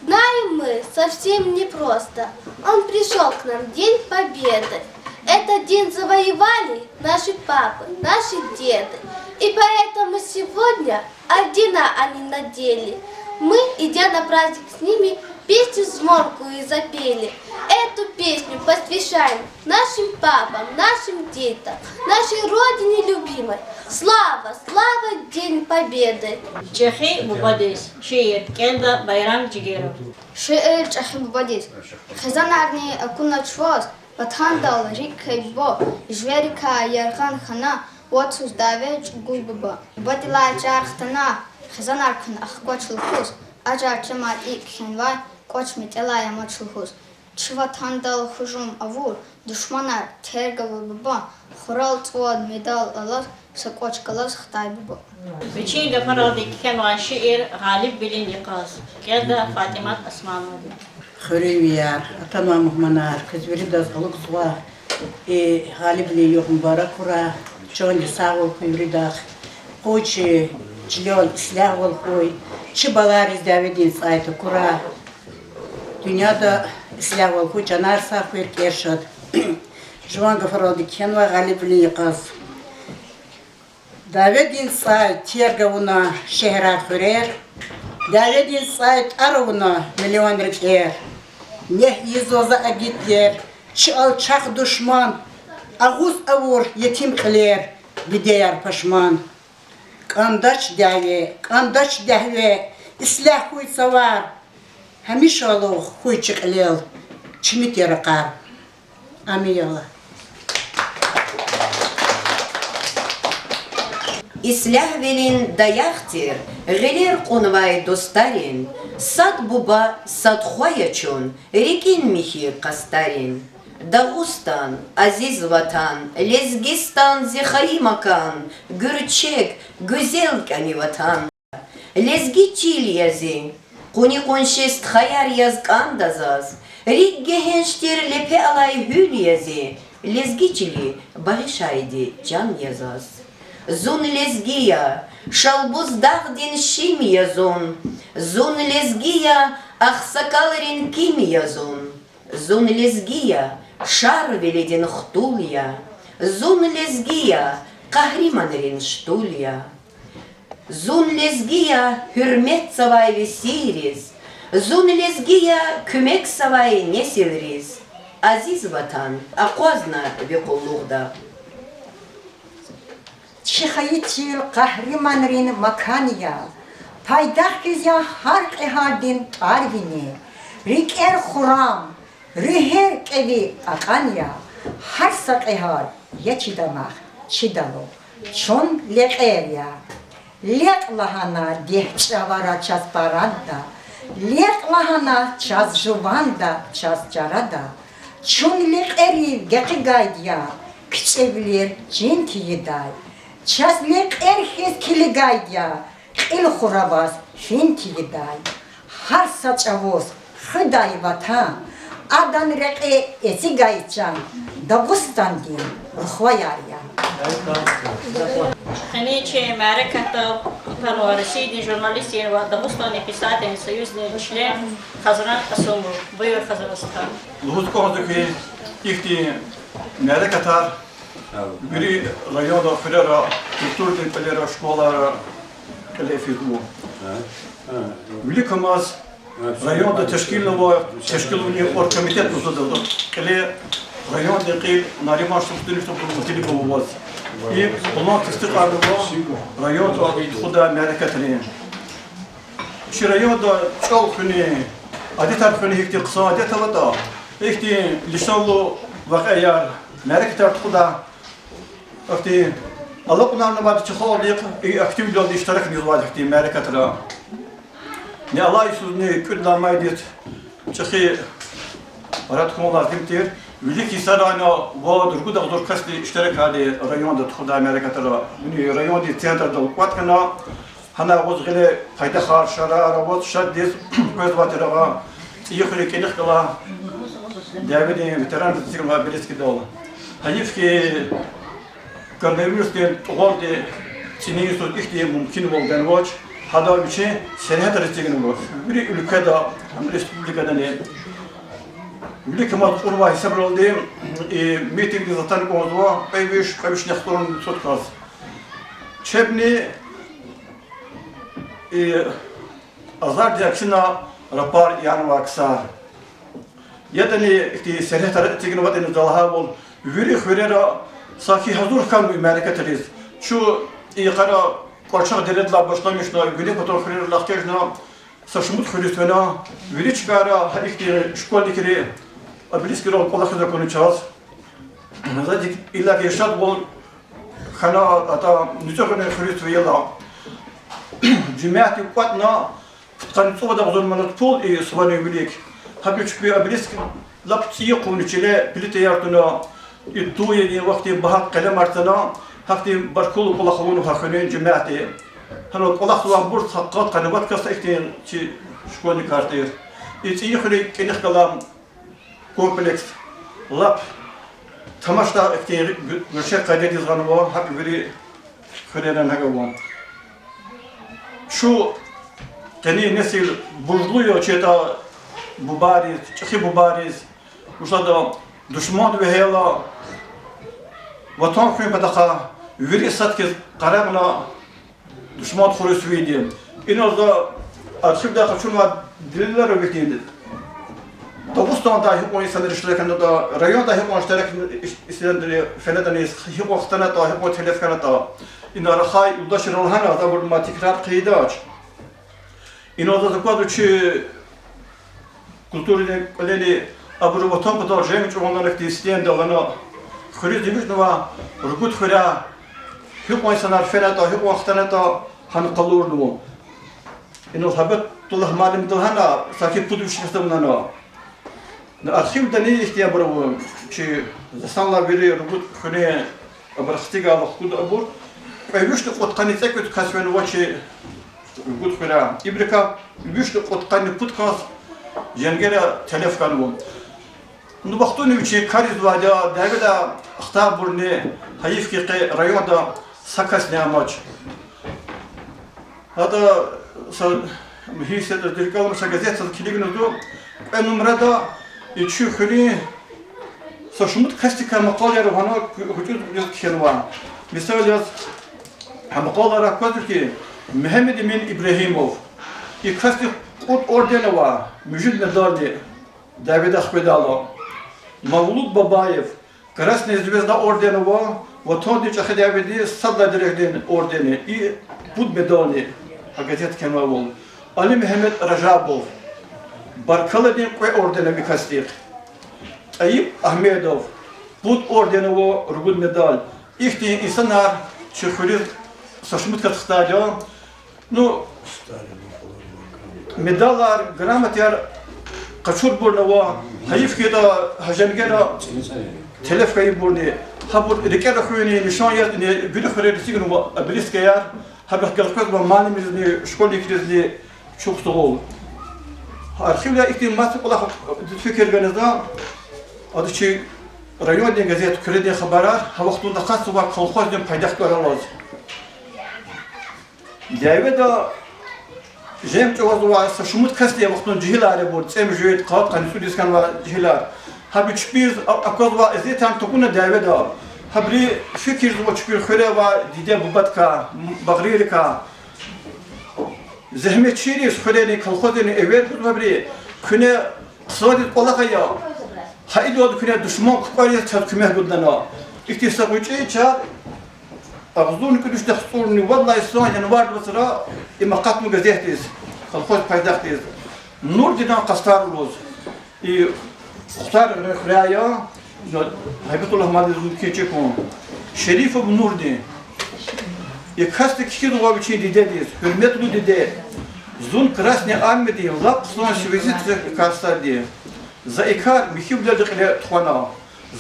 Знаем мы, совсем непросто он пришёл к нам, День Победы. Этот день завоевали наши папы, наши деды. И поэтому сегодня ордена они надели. Мы, идя на праздник с ними, песню звонкую запели. Эту песню посвятили Решаем нашим папам, нашим детям, нашей Родине любимой. Слава, слава День Победы! ЧӀехи бубадиз. Шиир, кӀелда Байрам Жигеров. Шиир, ЧӀехи бубадиз. Хизанарни акуна чаз, ватандал рикӀ хьайи буба, жуьрейрикай яргъан хьана, вацӀуз дяве чӀугур буба. Бубадилай чар хтана, хизанар куьн ахквач лугьуз, ажар чамай кхьенвай, кӀвач метӀелай амач лугьуз. Чи ватандал гьужум авур душманар тергва буба, хурал цӀувад медал алаз, са кӀвач галаз хтай буба. Вичин гафаралди кхьенвай шиир Гъалибвилин йикъаз. КӀелда ФатӀимат Османовади. Хуьруьнвияр, атанвай мугьманар, квез виридаз алугзва и Гъалибвилин югъ мубарак хьурай, чандин сагъвал хьуй виридахъ, къуй чи чилел ислягьвал хьуй, чи балайриз дяведин цӀай такурай, дуьньяда ислягьвал хьуй, чанар сагъ хьуй, рикӀер шад. Жуван гафаралди кхьенвай Гъалибвилин йикъаз. Дяведин цӀай терг авуна шегьерар, хуьрер, дяведин цӀай тӀар авуна миллион рикӀер. Негь ийизва за агитдер, чи алчах душман, агъуз авур етим кьилер, дидеяр пашман. КӀандач дяве, кӀандач дегьве, ислягь хьуй цавар, гьамишалугъ хьуй чи кьилел чими тир ракъар. Амин, я Аллагь. Ислягьвилин даях тир гъилер кьунвай дустарин, сад буба, сад хва я чун, рикӀин михьи къастарин. Дагъустан, азиз ватан, Лезгистан, зи хайи макан, гуьрчег, гуьзел кӀани ватан. Лезги чил я зи, къуни-къунши стхаяр яз кӀанда заз, рикӀ гегьенш тир лепе алай гьуьл я зи, лезги чили багъишайди чан я заз. Зун лезги я, Шалбуздагъдин шим я зун, зун лезги я, агъсакӀалрин ким я зун. Зун лезги я, Шарвилидин хтул я, зун лезги я, къагьриманрин штул я. Зун лезги я, гьуьрметзавай весийриз, зун лезги я, куьмекзавай несилриз. Азиз ватан, акъвазна ви къуллугъда. Чи хайи чил къагьриманрин макан я, пайдах хьиз я гьар кьегьалдин тӀвар вини, рикӀер хурам, руьгьер кӀеви акьан я, гьар са кьегьал я чи дамах, чидалугъ, чун лекьер я. Лекь лагьана дегь чӀавара чаз парада, лекь лагьана чаз жуванда, чаз чарада. Чун лекьерив гекъигайди я, кичӀевилер чин тийидай. Чаз лекьер хьиз килигайди я, кьил хураваз фин тийидай. Гьар са чӀавуз хуьдай ватан, адан рекье эцигай чан, Дагъустандин рухваяр я. Къенин чи мярекатдал атанва Россиядин журналистрин ва Дагъустандин писателрин союздин член Хазран Къасумов. Буюр, Хазран стха. Лугьуз кӀанзава хьи, ихьтин мярекатар вири районра, хуьрера, структурадин кӀвалера, школайра кьиле физва. Виликамаз районда тешкилнава, тешкилунин оргкомитет лугьузва кьиле, райондин кьил Нариман Шамсудинович Абдулмуталибов аваз. И план тестикьарнава районда тухудай мярекатрин. Чи районда чӀал хуьнин, адетар хуьнин гьихьтин хъсан адет аватӀа, ихьтин лишанлу вакъиаяр, мярекатар тухудай, ахьтин алакьунар авайди чи халкьдихъ, и активвилелди иштиракни ийизвайди ихьтин мярекатра. Ни алай йисузни кӀуьд лагьай майдиз чӀехи парад хьун лазим тир. Вилик йисарайни вад-ругуд агъзур касди иштиракайди районда тухудай мярекатра. Вини райондин центрдал кӀватӀ хьана, гьана агъуз гъиле пайдахар, шарар аваз шаддиз къвезвай тир агъа. ЦӀийи хуьре кӀаник галай дяведин ветеранриз эцигнавай береткдал. Гьайиф хьи, коронавирусдин тӀугъвалди цӀинин йисуз ихьтин мумкинвал ганвач, гьадал вичин сергьятриз эцигнава, вири уьлкведа, ам республикадани. Виликамаз кьурвай гьисабралди, и митингдиз атана кӀанзава кьве виш, кьве вишни яхцӀурни цӀуд кас. Чебни и азардин аксина рапар янавай ксар. Ядани ихьтин сергьятар эцигнаватӀани, за лагьайвал, вири хуьрера саки гьазур хьанва и мярекатриз. Чун и йикъара КӀварчагъ дередилай башламишна, гуьне патан хуьрерилай хкажна, са шумуд хуьруьз фена, вири чкайра гьа ихьтин школьникри обелискрал кӀвалахиз акуна чаз. Заз иллаки шадвал хьана, атӀа НуцӀуьгъуьнин хуьруьз фейила. Жемятди кӀватӀна, пудкъанни цӀувад агъзур манат пул и суварин вилик. Гьабур чпи обелиск лап цӀийи хъувуна, чиле плитаяр туна, и туя, и вахтунин багьа къелемар цана, гьахьтин баркаллу кӀвалах авунва гьа хуьруьн жемятди. Гьана кӀвалахзавайбур са къад-къанни вад кас ихьтин чи школьникар тир. И цӀийи хуьруьн кӀаник галай комплекс лап тамашдай ихьтин гуьрчег къайдадиз гъанва, гьакӀ вири хуьрера гьакӀ ава. Чун къенин несил буржлу я, чи атӀа бубайриз, чӀехи бубайриз, вучиз лагьайтӀа душман вегьейла, ватан хуьн патахъай вири сад хьиз къарагъна, душман хуьруьз фейиди. Инал за архивдай къачунвай делилар ава ихьтин. Дагъустандай гьикьван инсанри иштирак хьанатӀа, райондай гьикьван иштирак, инсанри фенатӀани, гьикьван хтанатӀа, гьикьван телеф хьанатӀа. Ина рахай юлдашри лагьана, за абур мад тикрар хъийидач. Инал заз аквазва, чи культурадин кӀвалени абуру ватан патал женг чӀугунарикди стендал ана, хуьруьз эвичӀнава, ругуд хуьряй гьикьван инсанар фенатӀа, гьикьван хтанатӀа, гьана къалурнава. Инал Гьайбатуллагь муаллимди лагьана, саки пуд виш кас авуна. Архивдани ихьтин абур ава, чи, за санлай, вири ругуд хуьруьн абур хцигайла хкуда абур, кьве вишни кьудкъанни цӀекӀуьд кас фенва чи ругуд хуьряй. Ибурукай вишни кьудкъанни пуд кас женгера телеф хьанва. Ну, вахтунин вичин кар ийизвайди я, дяведа хтайбурни, гьайиф хьи, къе районда са касни амач. ГьатӀа са гьисс ятӀа, рикӀел ама, са газетда килигна зун, кьве нумрада и чи хуьруьн са шумуд касдикай макъалаяр гъана, гъвечӀи-гъвечӀи кхьенва. Мисал яз, гьа макъалайрай аквазва хьи, Мегьамед-Эмин Ибрагьимов, и касди кьуд орден ава, муьжуьд медални, дяведа хкведайла. Мавлуд Бабаев, Красная звезда орден ава, ватандин чӀехи дяведин сад лагьай дережадин ордени, и пуд медални, гьа газетда кхьенвайвал. Али-Мегьамед Ражабов, баркалладин кьве орден ава и касдихъ. ТӀайиб Агьмедов, пуд орден ава, ругуд медаль. Ихьтин инсанар чи хуьруьз са шумуд кас хтайди я. Ну, медалар, грамотаяр къачурбурни ава, гьайиф хьайитӀа, гьа женгера телеф хьайибурни. Гьабур рикӀера хуьнин нишан яз, ина вири хуьрера эцигнава обелискаяр, гьабурухъ галкъвезва муаллимризни, школьникризни чухсагъул. Архивда ихьтин маса кӀвалах фикир гана за, ада чи райондин газет Куьредин хабарар, гьа вахтунда акъатзавай колхоздин пайдах тӀвар алаз. Дяведа женг чӀугвазвай са шумуд касди я вахтунда жегьилар я абур, цӀемуьжуьд, къад-къанни цӀуд йис хьанвай жегьилар. Гьабуру чпиз а-, аквазвай эзиятар тагуна дяведа. Гьабуру фикирзава чпин хуьре авай диде-бубадикай, м-, багърийрикай. Зегьметчийриз, хуьрерин, колхозрин эвер гузва абуру, куьне хъсандиз кӀвалах ая. Гьа идалди куьне душман кукӀвариз чаз куьмек гудна. Ихьтин са гъвечӀи чар агъзурни кӀуьд вишни яхцӀурни вад лагьай йисан январь вацра им акъатна газетдиз, колхоз пайдахдиз, Нурдинан къастар лугьуз. И Хтаргърин хуьряй я, Гьайбатуллагь муаллимдиз мумкин я чир хьун. Шерифов Нурдин. И касди кхьизва вичин дидедиз: Гьуьрметлу диде, зун Красная Армиядин лап хъсан связистдикай сад я. За и кар михьивилелди кьиле тухвана.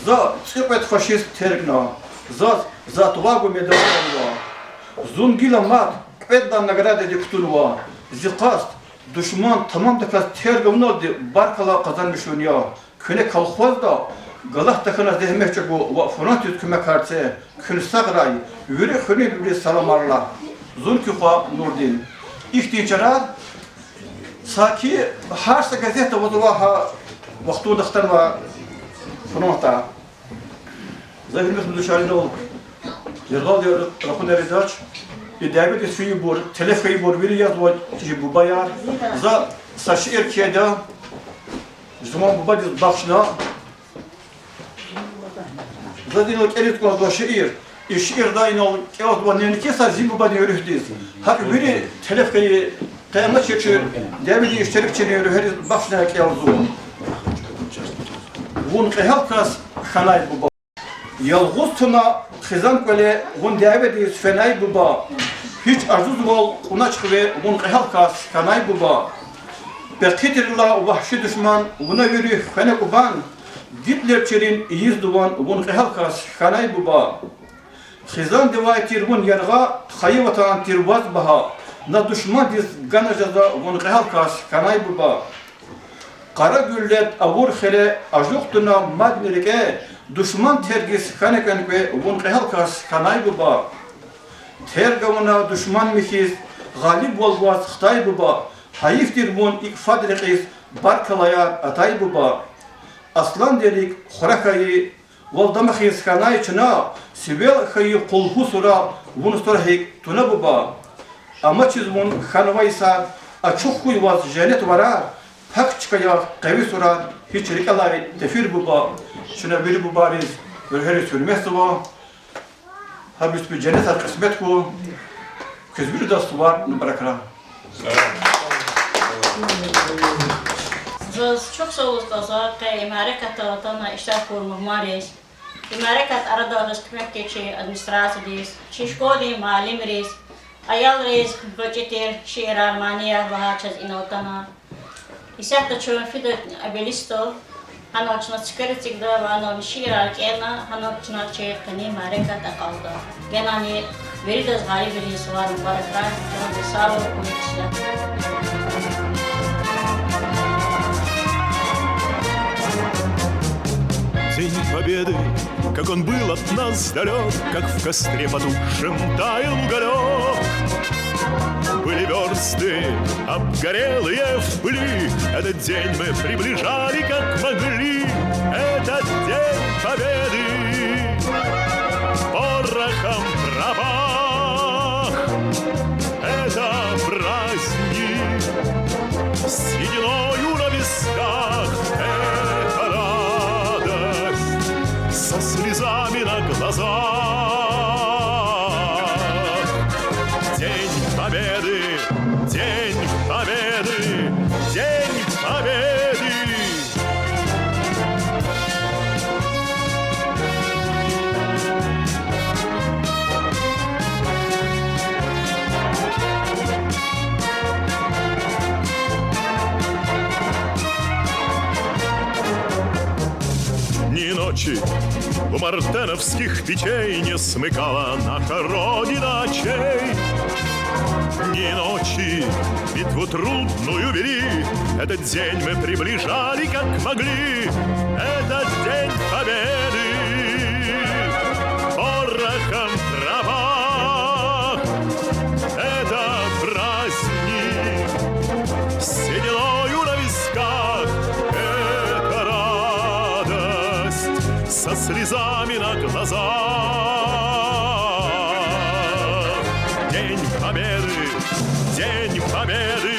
За цӀикьвед фашист тергна. Заз За отвагу медаль ганва. Зун гила мад кьвед лагьай наградади кутунва. Зи къаст душман тамамдаказ терг авуналди баркалла къазанмишун я. Куьне колхозда галат тахьана зегьмет чӀугу ва фронтдиз куьмекар це. Куьн сагърай, вири хуьруьнбуруз саламар лагь. Зун куь хва Нурдин. Ихьтин чарар саки гьар са газетда авазва гьа вахтунда хтанвай фронтдай. За, гьуьрметлу дишегьлияр, яргъал рахунар ийидач. И дяведиз фейибур, телеф хьайибур вири язва чи бубаяр. За са шиир кхьейда. Жуман бубадиз бахшна. Заз инал кӀелиз кӀанзава шиир. И шиирдай инал кӀелзава неинки са Зин бубадин руьгьдиз, гьакӀ вири телеф хьайи, къиямат чирчир дяведин шерифчийрин руьгьериз бахшна кӀелзава. Вун кьегьал кас хьанай, буба. Ялгъуз туна хизан кӀвале вун дяведиз фенай, буба. Гьич ажузва кьунач хиве, вун кьегьал кас хьанай, буба. Пехъи тирла вагьши душман вуна вири хвена кӀубан, Гитлерчийрин ийиз дуван вун кьегьал кас хьанай, буба. Хизандивай тир вун яргъа, хайи ватан тир ваз багьа, на душмандиз гана жаза вун кьегьал кас хьанай, буба. Къара гуьлледи авур хиле ажух туна мадни рикӀе, душман тергиз хьана кӀан кьве вун кьегьал кас хьанай, буба. Терг авуна душман михьиз, гъалибвал ваз хтай, буба, гьайиф тир вун икӀ фад рекьиз баркаллаяр атай, буба. Асландин рикӀ хура хьайи, вал дамахиз хьанай чна, сивел хьайи къулгьу сура вун сура гьикӀ туна, буба. Амачиз вун хьанвай сад, ачух хьуй ваз женнет варар, пак чкаяр, къеви сурар гьич рикӀелай тефир, буба. Чна вири бубайриз, руьгьериз гьуьрметзава. Гьабуруз женнетар кьисмет хьуй. Квез виридаз сувар мубаракрай. Заз чухсагъул лугьуз кӀанзава къе и мярекатда атана иштирак авур мугьманриз, и мярекат арадал гъиз куьмек гайи чи администрациядиз, чи школдин муаллимриз, аялриз гъвечӀи тир шиирар, манияр лагьай чаз инал атана. Исятда чун фида обелискдал, гьанал чна цуьквер эцигда ва гьанал шиирар кӀелна, гьанал чна чи къенин мярекат акьалда. Генани виридаз гъалибвилин сувар мубаракрай, чандин сагъвал, умуд ислягь. День Победы, как он был от нас далёк, как в костре потухшем таял уголёк. Были вёрсты, обгорелые в пыли, этот день мы приближали, как могли. Этот день Победы порохом пропах. Это праздник с сединою на висках, это радость со слезами на глазах. День Победы, День Победы, День Победы. Ни ночи у мартеновских печей не смыкала наша Родина очей. Ни ночи битву трудную вели, этот день мы приближали, как могли. Этот день Победы порохом пропах. Это праздник с сединою на висках. Это радость со слезами на глазах. День Победы, День Победы,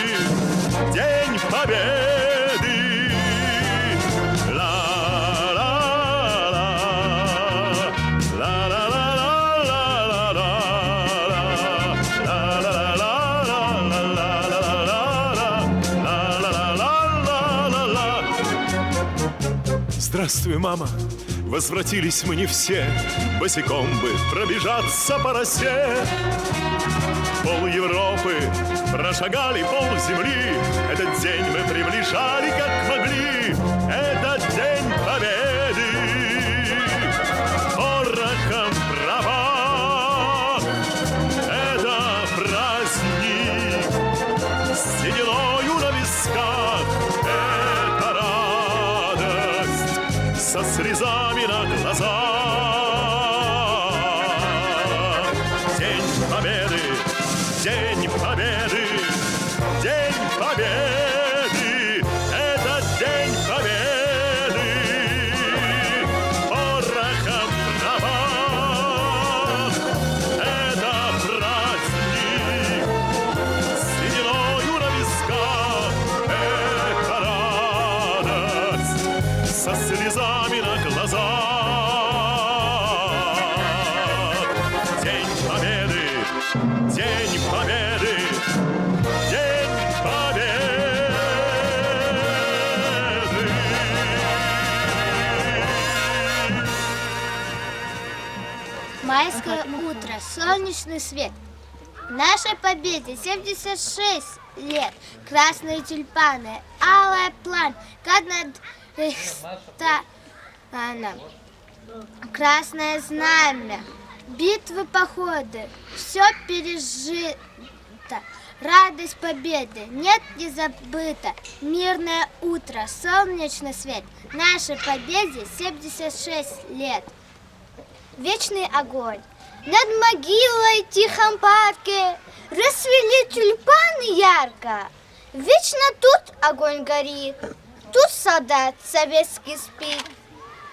День Победы. Ла-ла-ла, ла-ла-ла. Здравствуй, мама! Возвратились мы не все, босиком бы пробежаться по росе. Пол Европы прошагали, пол земли, этот день мы приближали, как могли. Этот день Победы порохом пропах. Это праздник с сединою на висках, это радость со слезами на глазах. День Победы, День Победы, День Победы, этот День Победы порохом пропах. Это праздник с сединою на висках, это радость Майское утро, солнечный свет. Нашей Победе семьдесят шесть лет. Красные тюльпаны, алое пламя, как над Рейхстагом. Красное знамя, битвы, походы, все пережито. Радость победы нет, не забыта. Мирное утро, солнечный свет. Нашей Победе семьдесят шесть лет. Вечный огонь. Над могилой в тихом парке расцвели тюльпаны ярко. Вечно тут огонь горит, тут солдат советский спит.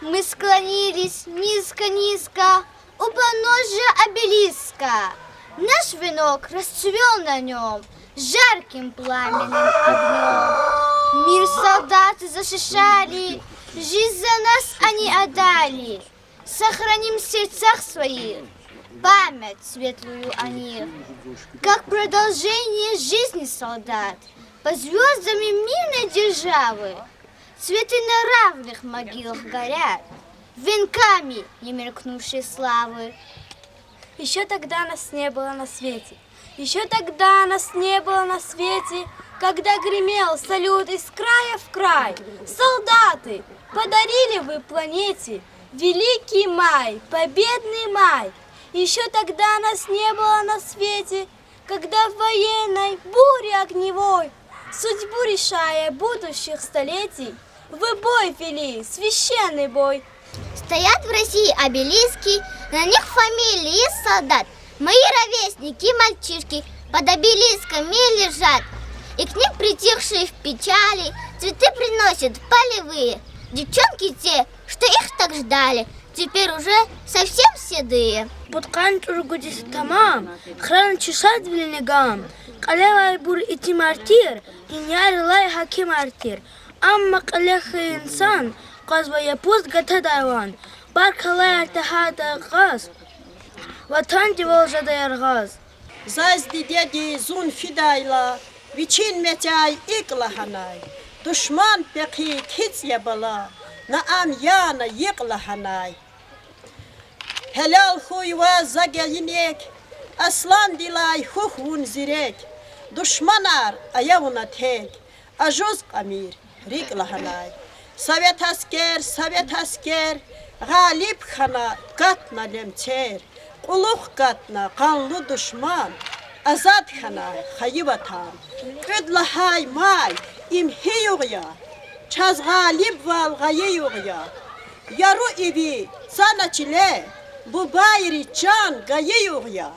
Мы склонились низко-низко у подножья обелиска. Наш венок расцвёл на нём жарким пламенным огнём. Мир солдаты защищали, жизнь за нас они отдали. Сохраним в сердцах своих память светлую о них. Как продолжение жизни солдат, под звёздами мирной державы цветы на равных могилах горят венками немеркнувшей славы. Ещё тогда нас не было на свете, ещё тогда нас не было на свете, когда гремел салют из края в край. Солдаты, подарили вы планете великий май, победный май. Ещё тогда нас не было на свете, когда в военной буре огневой, судьбу решая будущих столетий, вы бой вели, священный бой. Стоят в России обелиски, на них фамилии солдат. Мои ровесники, мальчишки, под обелисками лежат. И к ним притихшие в печали цветы приносят полевые. Девчонки те, что их так ждали, теперь уже совсем седые. Пудкъанни чӀуру гуьдез тамам, храна чи шадвилин гам. Кьилелай ибур итимар тир, дуьньядилай гьакимар тир. Амма кьиле хьайи инсан кьазва япуз гатадай ван. Баркаллаяр тахьайтӀа кьаз, ватандивал жеда яргъаз. Заз дидеди зун фидайла, вичин мецяй икӀ лагьанай: душман пехъи кицӀ я, бала, на ам яна йикь лагьанай. Гьелел хьуй ваз, за гайинек, асландилай хьухь вун зирек, душманар ая вуна терг, ажуз кьамир рикӀ лагьанай. Совет аскер, совет аскер, гъалиб хьана, катна лемцер, кьулухъ катна къанлу душман, азад хьана хайи ватан. КӀуьд лагьай май, им гьи югъ я? Чаз гъалибвал гъайи югъ я. Яру иви цана чиле, бубайри чан гайи югъ я.